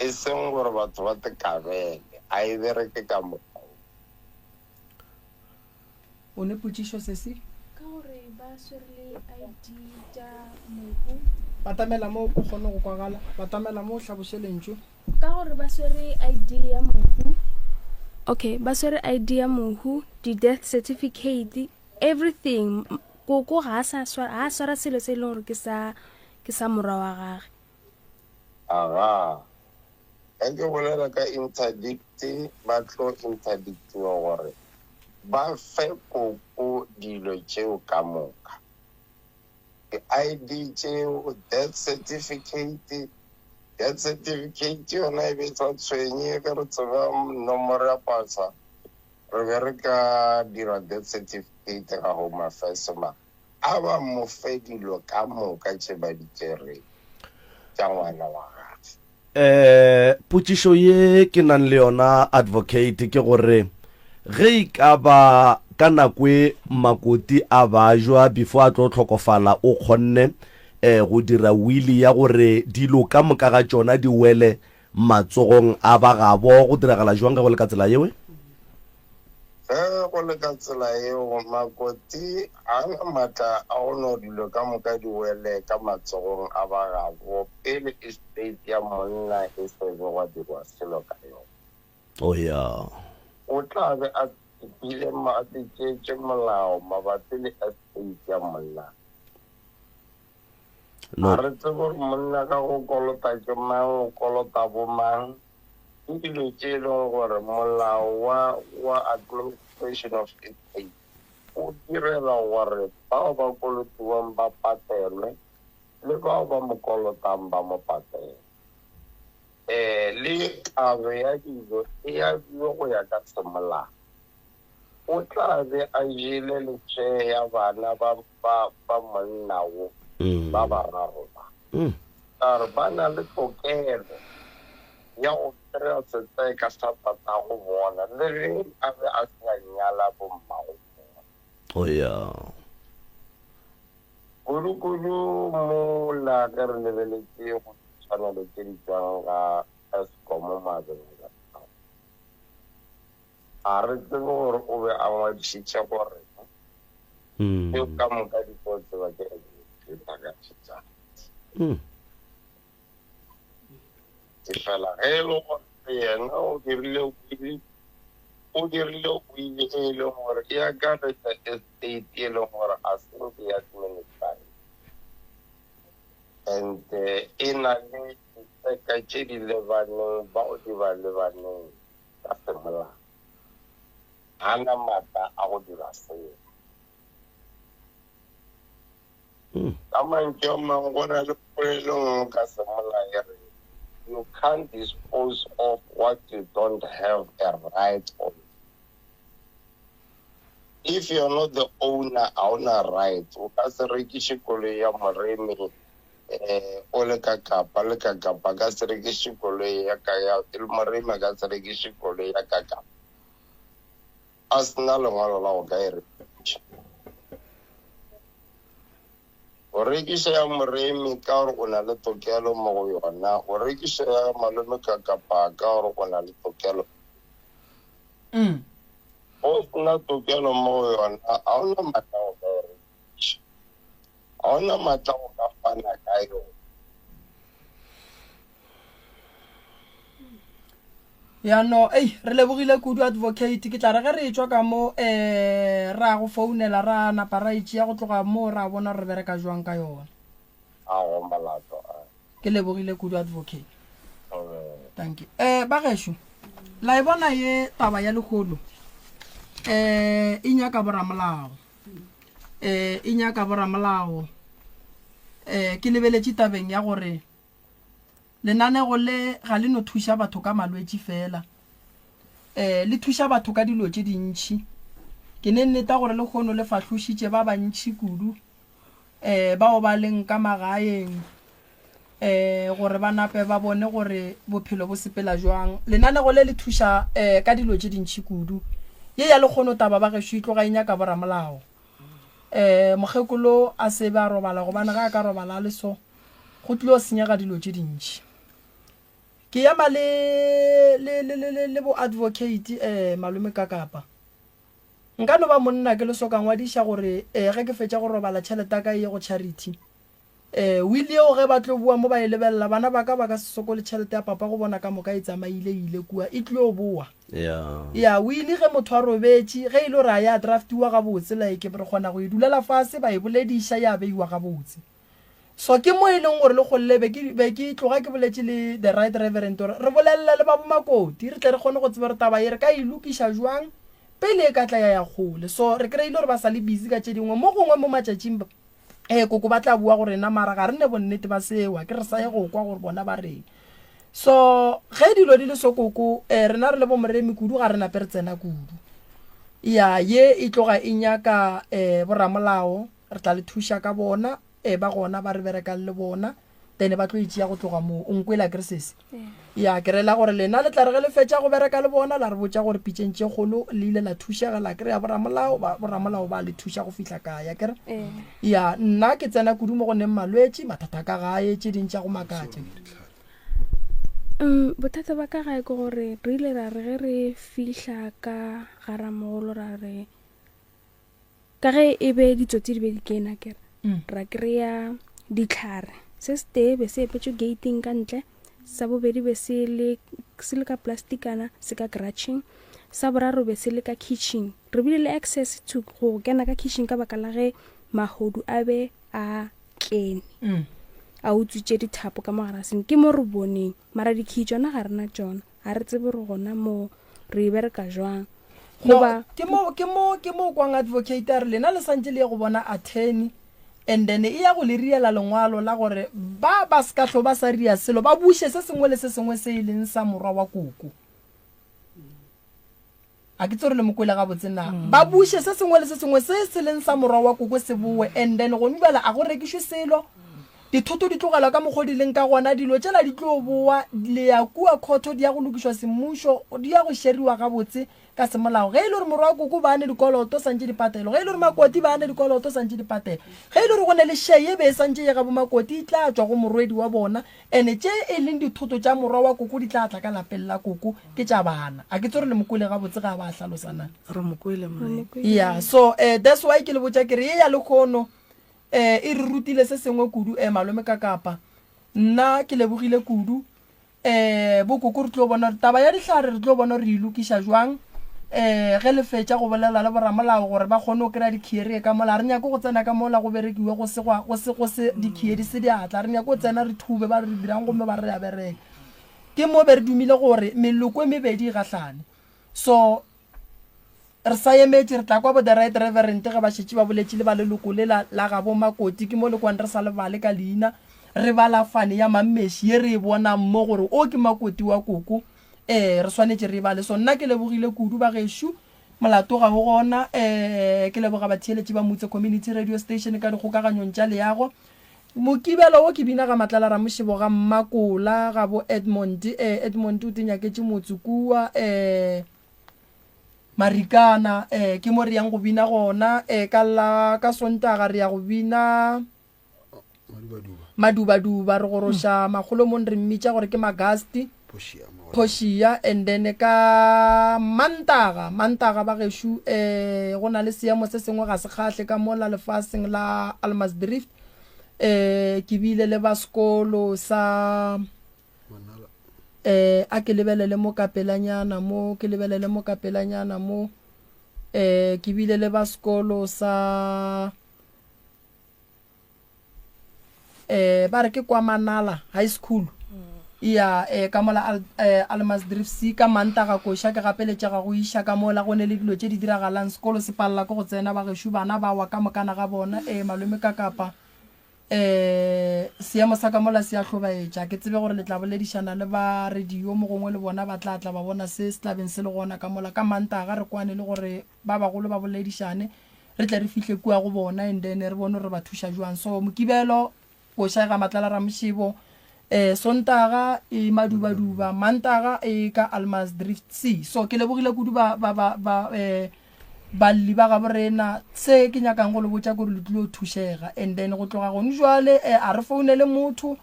e seng gore batho ba tekabele a e bereke ka mokgwa O ne potšišo sesi? Ka gore ba swere le ID tša mohu. Batamela mo o kgone go kwagala. Batamela mo o hlaboše lentšu. Ka gore ba swere ID ya mohu. Okay, ba swere ID ya mohu, di-death certificate, everything. Koko ga a sa swara, ga a swara selo se e leng gore ke sa, ke sa morwa wa gage. Aga. Ge ke bolela ka interdict, ba tlo interdictiwa gore ba fe koko dilo tšeo ka moka. Di-ID tšeo, death certificate, death certificate yona e be e sa tshwenye ge re tseba nomoro ya pasa, re be re ka dira death certificate ga Home Affairs mara A ba mo fe dilo ka moka tše ba di tšerego tša ngwana wa gagwe. Eh, potšišo ye ke nang le yona, Advocate, ke gore ge e ka ba ka nako e Makoti a bajwa before a tlo hlokofala o kgonne um go dira wili ya gore dilo ka moka ga tšona di wele matsogong a ba gabo. Go diragala jwang ge go le ka tsela yeo? Ge go le ka tsela yeo, Makoti ga a na matla a go no dilo ka moka di wele ka matsogong a ba gabo pele estate ya monna e se be gwa dirwa selo ka yona. Oh ya. O tla be a tsepile a tšeetše molao mabapi le estate ya monna. No. Ga re tsebe gore monna ka go kolota ke mang, o kolota bo mang. Ke dilo tše e leng gore molao wa wa Administration of Estate o direla gore bao ba kolotiwang ba patelwe le bao ba mo kolotang ba mo patele. Um le kabo ya dijo e abiwe go ya ka semolao. O tla be a jele le share ya bana ba ba ba monna wo ba bararo ba. Ka gore ba na le tokelo ya go kry-a setseka sa tatago bona le ge a be a se a nyala bommago bona. Oh yeah. Kudu-kudu mola ge re lebeletše go ditshwanelo tše di tšwang ga Eskom maabeng a gago. Ga re tsebe gore o be a ngwadišitše gore tšeo ka moka di tlo tseba ke administrator ka letšatši. Efela ge e le gore yena o dirile wili, o dirile wili e leng gore e akaretša estate e leng gore a se nke ya administrate and e na le ditseka tše di lebaneng bao di ba lebaneng ka semolao. Ga na maatla a go dira seo. Ka mantšu a mangwe, go na le polelo nngwe ka semolao e re, You can't dispose of what you don't have a right on. If you're not the owner, ga o na right. O ka se rekiše koloi ya moremi eh, o le ka Kapa, le ka Kapa ka se rekiše koloi ya ka ya moremi a ka se rekiše koloi ya ka Kapa a se na lengwalo la go ka e rekiša. O rekiša ya moremi ka gore o na le tokelo mo go yona, o rekiša ya malome ka Kapa ka gore o na le tokelo. O se na tokelo mo go yona, ga o na matla go ka e rekiša. Ga o na matla go ka fana ka yona. Ya no, ei, re lebogile kudu advocate. Ke tla re ge re etšwa ka mo um ra go founela ra napa ra e tšea go tloga moo ra bona gore re bereka jwang ka yona. A go molato a. Ke lebogile kudu advocate. Thank you. Eh ba gešo, la e bona ye taba ya lehono eh e nyaka boramolao. Eh e nyaka boramolao. Eh ke lebeletše tabeng ya gore Lenanego le ga le no thuša batho ka malwetši feela. Um le thuša batho ka dilo tše dintši. Ke ne nneta gore lehono le fahlošitše ba bantši kudu um bao ba leng ka magaeng um gore ba nape ba bone gore bophelo bo sepela jwang. Lenanego le le thuša um ka dilo tše dintši kudu. Ye ya lekgono taba ba gešo e tloga e nyaka boramolao. Um mokgekolo a se be a robala gobane ga a ka robala a le so go tlilo senyega dilo tše dintši. Ke ema le, le, le, le, le, le bo advocate eh, malome Kakapa. Nka no ba monna ke le so ka ngwadiša gore eh, ge ke fetša go robala tšhelete ya ka e ye go charity. Eh, will yeo ge ba tlo boa mo ba e lebelela, bana ba ka ba ka se sokole tšhelete ya papa go bona ka moka e tsamaile e ile kua, e tlio boa. Yeah. Ya, will ge motho a robetše, ge e le gore a ya draftiwa gabotse like re kgona go e dulela fase ba e bolediša ya beiwa gabotse. So ke mo e leng gore le kgolle be ke be ke tloga ke boletše le the right reverend gore re bolelele le ba bomakoti re tle re kgone go tseba gore taba ye re ka e lokiša jwang pele e ka tla ya ya kgole. So re kry-ile gore ba sa le busy ka tše dingwe mo gongwe mo matšatšing ee koko ba tla bua go rena mara ga re ne bonnete ba seo ke re sa ye go kwa gore bona ba reng. So ge dilo di le so koko eh, rena re le bomoremi kudu ga re nape re tsena kudu. Ya ye e tloga e nyaka eh, boramolao re tla le thuša ka bona, e ba gona ba re berekang le bona. Then ba tlo e tšea go tloga moo. O nkwele akere sesi? Ya, ke rela gore lena le tla re ge le fetša go bereka le bona la re botša gore pitšeng tše kgolo le ile la thušega la kry-a boramolao, ba, boramolao ba le thuša go fihla kae, akere? Ya, nna ke tsena kudu mo go neng malwetši, mathata a ka gae, tše ding tša go makatša. Um, bothata ba ka gae ke gore re ile ra re ge re fihla ka ga ramogolo ra re ka ge e be ditsotsi di be di kena kere mm. ra kry-a ditlhare se setee be se epetšwe gating ka ntle sa bobedi be se le se le ka plasticana se ka gratching sa boraro be se le ka kitchen re bile le access to go kena ka kitchen ka baka la ge mahodu a be a kene mm. a utswitše dithapo ka mo garaseng ke mo re boneng mara dikhi tšona ga rena tšona ga re tsebe gore gona mo re e bereka jwang goba ke mo ke mo ke mo kwang advocate a re lena le santse le ye go bona attorney and then e ya go le riela lengwalo la gore ba ba se ka hlo ba sa ria selo ba buše se sengwe le se sengwe se e leng sa morwa wa koko A ke tsebe gore le mo kwele gabotse na. Ba buše se sengwe le se sengwe se se leng sa morwa wa koko se bowe, and then gone bjale a go rekišwe selo. Dithoto di tlogelwa ka mokgo di leng ka gona, dilo tšela di tlo bowa, le ya kua khotho di ya go lokišwa semmušo, di ya go šeriwa gabotse ka semolao. Ge e le gore morwa wa koko ba ne dikoloto santše di patelwe, ge e le gore makoti ba ne dikoloto santše di patelwe, ge e le gore go ne le share ye be e santše ye ga bomakoti e tla tšwa go morwedi wa bona, Ene tše e leng dithoto tša morwa wa koko di tla tla ka lapeng la koko, ke tša bana. A ke tsebe gore le mo kwele gabotse ge a ba a hlalosa na? Re mo kwele, Morena. Yeah, so eh, that's why ke le botša ke re ye ya lekgono eh, e re rutile se sengwe kudu eh, malome ka kapa. Nna ke lebogile kudu eh, bo koko re tlo bona taba ya dihlare re tlo bona gore re e lokiša jwang eh, ge le fetša go bolela le boramolao gore ba kgone go kry-a dikhiere ka mola. Ga re nyake go tsena ka mola go berekiwe go se gwa, go se, go se dikhiye di se diatla. Re nyake go tsena re thube ba re re dirang gomme ba re re a bereka. Ke mo be re dumile gore meloko e mebedi e gahlane. So re sa emetše, re tla kwa bo the right reverend ge ba šetše ba boletše le ba leloko lela la gabo Makoti, ke mo le kwang re sa le bale ka leina, re bala fane ya Mammeši ye re e bonang mo gore o ke Makoti wa koko. Ee, re swanetše re e bale. So nna ke lebogile kudu bagešo, molato ga o gona. Ee, ke leboga batheeletši ba Mutse Community Radio Station ka dikgokaganyong tša leago. Mokibelo wo ke bina ga Matlala Ramošebo ga Mmakola ga bo Edmond. Ee, Edmond o tinyaketše motse kua, ee, Marikana. Ee, ke mo re yang go bina gona. Ee, ka la, ka Sontaga re ya go bina. Madubaduba re goroša makgolomong re mmitša gore ke Magasti Phošia and then ka Mantaga Mantaga ba gešo eh go na le seemo se sengwe ga se kgahle ka mola lefaseng la Almasdrift eh ke bile le ba sekolo sa eh a ke lebelele mo ka pelanyana mo ke lebelele mo ka pelanyana mo eh ke bile le ba sekolo sa eh ba re ke kwa Manala High School ya eh ka mola Al, eh, Almasdrift C ka Mantaga koša ke gapeletšega go iša ka mola go ne le dilo tše di diragalang sekolo se palela ke go tsena bagešo bana ba wa ka mokana ga bona eh malome ka kapa eh seemo sa ka mola se a hlobaetša ke tsebe gore le tla boledišana le ba radio mo gongwe le bona ba tla tla ba bona se se tlabeng se le gona ka mola ka Mantaga re kwane le gore ba bagolo ba boledišane re tle re fihle kua go bona and then re bone gore re ba thuša jwang. So Mokibelo koša e ga Matlala Ramošebo, eh, Sontaga e Madubaduba, Mantaga e ka Almasdrift C. So ke lebogile kudu ba, ba, ba, ba, eh, balli ba gabo rena. Se ke nyakang go le botša kore le tlilo thušega and then go tloga gone jwale eh, a re founele motho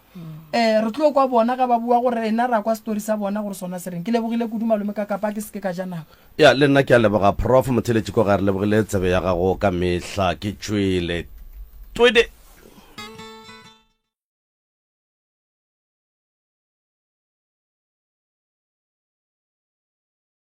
eh, re tlo kwa bona ga ba bua gore rena ra kwa story sa bona gore sona se reng. Ke lebogile kudu malome ka kapa ke seke ka ja nako. Ya, le nna ke a leboga Prof. Motheeletši Koga, re lebogile tsebe ya gago ka mehla. Ke tšwele. Twede!